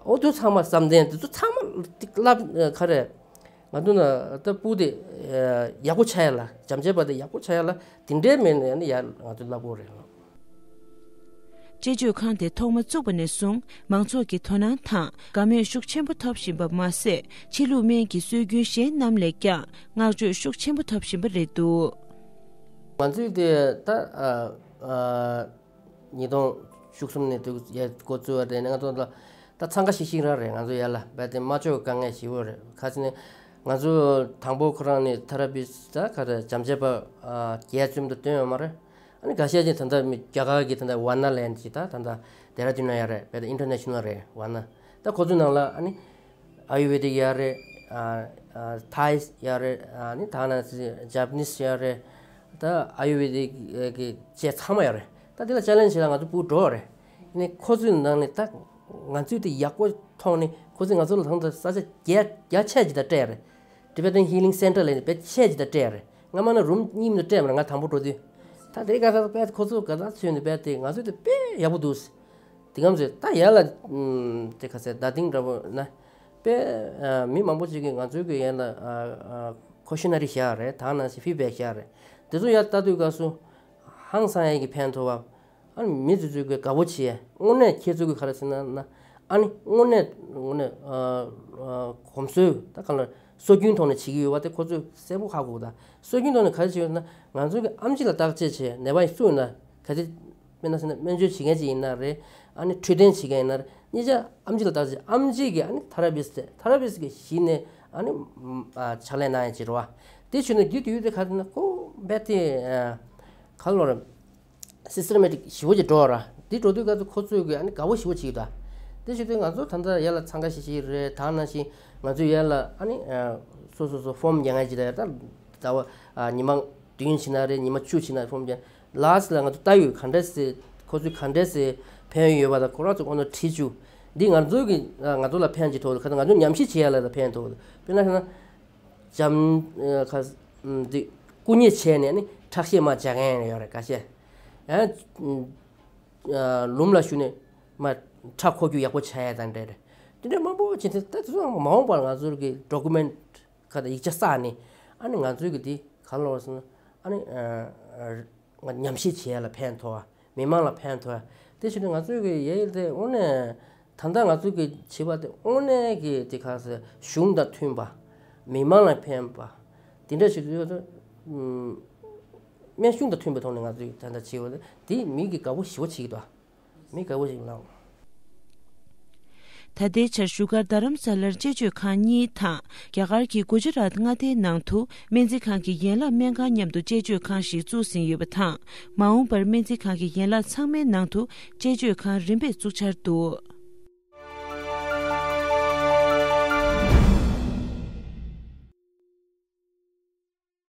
འོ་དེ་ཚང་མ་བསམ་གཏན་དེ་ཚོ་ཚང་མ་ཏིག་ལབ་ག་རེ། ང་ཚོ་ན་ད་ཕྲུ་གུ་དེ་ཡག་པོ་ཆགས་ཡ་ལ་བྱམས་བརྩེ་བ་དེ་ཡག་པོ་ཆགས་ཡ་ལ་དེ་འདྲའི་མེད་ནས་ཡང་ནི་ཡར་ང་ཚོ་ལབ་དགོས་རེད། དཔྱད་བརྗོད་ཁང་དེ་ཐོག་མ་བཙུགས་པ་ནས་བཟུང་མང་ཚོགས་ཀྱི་དོ་སྣང་དང་དགའ་མོས་ཤུགས་ཆེན་པོ་ཐོབ་བཞིན་པ་མ་ཟད་ཕྱི་ལུགས་སྨན་གྱི་སྲོལ་རྒྱུན་གཞན་རྣམས་ལས་ཀྱང་བསྔགས་བརྗོད་ཤུགས་ཆེན་པོ་ཐོབ་བཞིན་པ་རེད་འདུག་ང་ཚོས་དེ་ད་ཉིས་སྟོང་བཅུ་གསུམ་ནས་དུ་ཡར་འགོ་བཙུགས་པ་རེད། ང་ཚོ་ལ་ད་འཚང་ཁ་ཤིག་ཤིག་རང་རེད། ང་ཚོ་ཡར་ལ་བས་དེ་མ་ལྕོགས་དཀའ་ངལ་ཞེ་པོ་རེད། ཁ་ཅིག་ནས་ང་ཚོ་དང་པོ་ཁོ་རང་ནས་ཐེ་ར་པིས་ད་ག་རེ་བྱམས་བརྩེ་བ་རྒྱལ་བཙུན་དུ་བཏོན་ཡོད་མ་རེད། ཨ་ནི་འགའ་ཤས་ཀྱིས་ད་ལྟ་མི་རྒྱ་གར་གྱི་ད་ལྟ་ཝ་ན་ལན་ཅིག་ད་ད་ལྟ་ཌེ་ར་ཌུན་ན་ཡོད་རེད། བས་ད་ཨིན་ཊར་ནེ་ཤ་ནལ་རེད་ཝ་ན། ད་ཁོ་ཚོའི་ནང་ལ་ཨ་ནི་ཨ་ཡུར་ཝེ་དིག་ཡོད་རེད། ཨ་ཨ་ཐའི་ཡོད་རེད། ཨ་ནི་ད་ནང་ཇ་པ་ནིས་ཡོད་རེད། ད་ཨ་ཡུར་ཝེ་དིག་གི་ཅེས་ཚང་མ་ཡོད་རེད། ད་དེ་ལ་ཅེ་ལེན་ཇི་བྱེད་ལ་ང་ཚོ་ཕྲུ་གུ་འགྲོ་རེད། ཨ་ནི་ཁོ་ཚོའི་ནང་ནས་ད་ང་ཚོས་དེ་ཡག་པོ་མཐོང་ནས་ཁོ་ཚོས་ང་ཚོ་ལ་ད་ལྟ་ས་ཆ་རྒྱ་རྒྱ་ཆེ་ཅིག་ད་སྤྲད་རེད། Tibetan Healing Center ལབ་ནས་དཔེ་ཆེ་ཅིག་ད་སྤྲད་རེད། སྔ་མ་ན་རུམ་གཉིས་མིན་སྤྲད་མ་རེད། ང་དང་པོ་འགྲོ་དུས་ད་དེ་ག་ས་དཔེ་ཁོ་ཚོ་ག་ས་ཚུད་ནས་དཔེ་དེ་ང་ཚོས་དེ་དཔེ་ཡག་པོ་འདུག་དེ་གམ་ཚོས་ད་ཡར་ལ་དེ་ག་ས་བརྡ་ཐེངས་འདྲ་པོ་ན་དཔེ་མི་མང་པོ་ཅིག་གིས་ང་ཚོའི་གི་ཡན་ལ་ཁོ་ཤི་ན་རི་བཞག་རེད། ད་ནང་བཞིན་ཕི་བྷེག་བཞག་རེད། དེ་ཚོ་ཡར་ལྟ་དུས་སྐབས་སུ་ཧང་སང་ཡས་ཀྱི་ཕན་ཐོགས་པ། ཨ་ནི་མི་ཚོ་ཚོས་གི་དགའ་པོ་བྱས། དངོས་གནས་ཁྱེད་ཚོ་གི་ག་རེ་ཟེར་ན་ན། ཨ་ནི་དངོས་གནས་དངོས་གནས་ཨ་ཨ་གོམས་སྲོལ་ད་གང་ལ་སྲོལ་རྒྱུན་ཐོག་ནས་བྱེད་ཀྱི་ཡོད་པ་དེ་ཁོ་ཚོས་གསལ་པོ་ཧ་གོ་གི། ད་སྲོལ་རྒྱུན་ཐོག་ནས་ག་རེ་བྱེད་ཡོད་ན་ང་ཚོ་གི་ཨེམ་ཆི་ལ་བརྟག་དཔྱད་བྱས་ནད་པ་ཡིན་སུ་ཡིན་ན་ག་ཚོད་དཔེར་ན་ཟེར་ན་སྨན་བཅོས་བྱེད་མཁན་ཅིག་ཡིན་ན་རེད། ཨ་ནི་འཕྲོད་བསྟེན་བྱེད་མཁན་ཡིན་ན་རེད། གཉིས་ཆ་ཨེམ་ཆི་ལ་བརྟག་དཔྱད་ཨེམ་ཆི་གི་ཨ་ནི་ཐེ་ར་པིས་ཊི་ཐེ་ར་པིས་ཊི་གི་གཞི་ནས་ཨ་ནི་ཨ་ཕྱག་ལས་གནང་ཡ་ཅིག་རེད་བ། དེ་བྱུང་ན་རྒྱུ་དེ་ཡོད་དེ་ག་རེ་ཟེར་ན་ཁོ་རྦད་དེ་ཨ་ག་ལོར། སི་སི་ཊེ་མེ་ཊིག་ཞེ་པོ་ཅིག་འགྲོ་བ་ར། འདི་འགྲོ་དུས་སྐབས་སུ་ཁོ་ཚོས་གི་ཨ་ནི་དགའ་བོ་ཞེ་པོ་བྱེད་ཀྱི་འདུག་དེ་བྱེད་དུས་ང་ཚོ་ད་ལྟ་ཡར་ལ་འཚང་ཁ་ཤིག་ཤིག་རེད། ད་ནང་བཞིན་ང་ཚོས་ཡར་ལ་ཨ་ནི་ཨ་སོ་སོ་སོ་ཕོམ་རྒྱག་མཁན་ཅིག་ད་ཡར་ད་ཟླ་བ་ཨ་ཉི་མ་བདུན་ཕྱིན་ན་རེད། ཉི་མ་བཅུ་ཕྱིན་ན་ཕོམ་རྒྱག་ལཱ་སི་ཊི་ལ་ང་ཚོ་ལྟ་ཡོད། ག་འདྲ་སེ་ཁོ་ཚོས་ག་འདྲ་སེ་ཕན་ཡོད་པ་དང་ཁོ་རང་ཚོ་ཁོ་ཚོ་བྲིས་བཅུག་འདི་ང་ཚོ་གི་ང་ཚོ་ལ་ཕན་ཅིག་ཐོགས་འདུག་ཁ་ང་ཚོ་ཉམས་ཞིབ་བྱེད་ཡ་ལ་ད་ཕན་ཐོགས་འདུག་དཔེར་ན་ཁ་ན། བྱམས་ཁ་འདི་སྐུ་ཉིད་བྱས་ནས་ནི་ཁྲག་ཤེད་མར་འཇགས་མཁན་ཡོད་རེད། ཁ་ཤས་ཡང་ལུམ་ལ་ཞུགས་ནས་མར་ཁྲག་འཁོར་རྒྱུག་ཡག་པོ་བྱས་ཡ་དང་འདྲ་རེད། དེ་འདྲ་མང་པོ་བྱས་ཏེ་ད་དེ་ཚོ་མ་འོངས་པར་ང་ཚོར་གི་ཌོ་ཀུ་མེན་ཊི་ཁ་དང་ཡིག་ཆ་བསགས་ནས་ཨ་ནི་ང་ཚོའི་གི་དེ་ག་ལ་བར་སོང་ན་ཨ་ནི། ང་ཉམས་ཞིབ་བྱེད་ཡ་ལ་ཕན་ཐོགས་པ། མི་མང་ལ་ཕན་ཐོགས་པ། དེ་བྱས་ཏེ་ང་ཚོའི་གི་ཡ་ཡིག་དེ་དངོས་གནས་ད་ལྟ་ང་ཚོའི་གི་བྱེད་པ་དེ་དངོས་གནས་ཀྱི་དེ་ག་ཟེར་གཞུང་དང་མཐུན་པ། མི་མང་ལ་ཕན་པ། དེ་འདྲ་ཞིག་ཡོད་དེ། སྨན་གཞུང་དང་མཐུན་པའི་ཐོག་ནས་ང་ཚོས་ད་ལྟ་བྱེད་པ་དེ་མི་གི་དགའ་པོ་ཞེ་པོ་བྱེད་ཀྱི་འདུག་མི་དགའ་པོ་ཞིག་ལངས། ད་ལྟའི་ཆར་བཞུགས་སྒར་རྡ་རམ་ས་ལར་དཔྱད་བརྗོད་ཁང་གཉིས་དང་རྒྱ་གར་གྱི་གུ་ཇི་རཱཏ་མངའ་སྡེའི་ནང་དུ་སྨན་རྩིས་ཁང་གི་ཡན་ལག་སྨན་ཁང་མཉམ་དུ་དཔྱད་བརྗོད་ཁང་ཞིག་བཙུགས་ཟིན་ཡོད་པ་དང་། མ་འོངས་པར་སྨན་རྩིས་ཁང་གི་ཡན་ལག་ཚང་མའི་ནང་དུ་དཔྱད་བརྗོད་ཁང་རིམ་པས་བཙུགས་འཆར་འདུག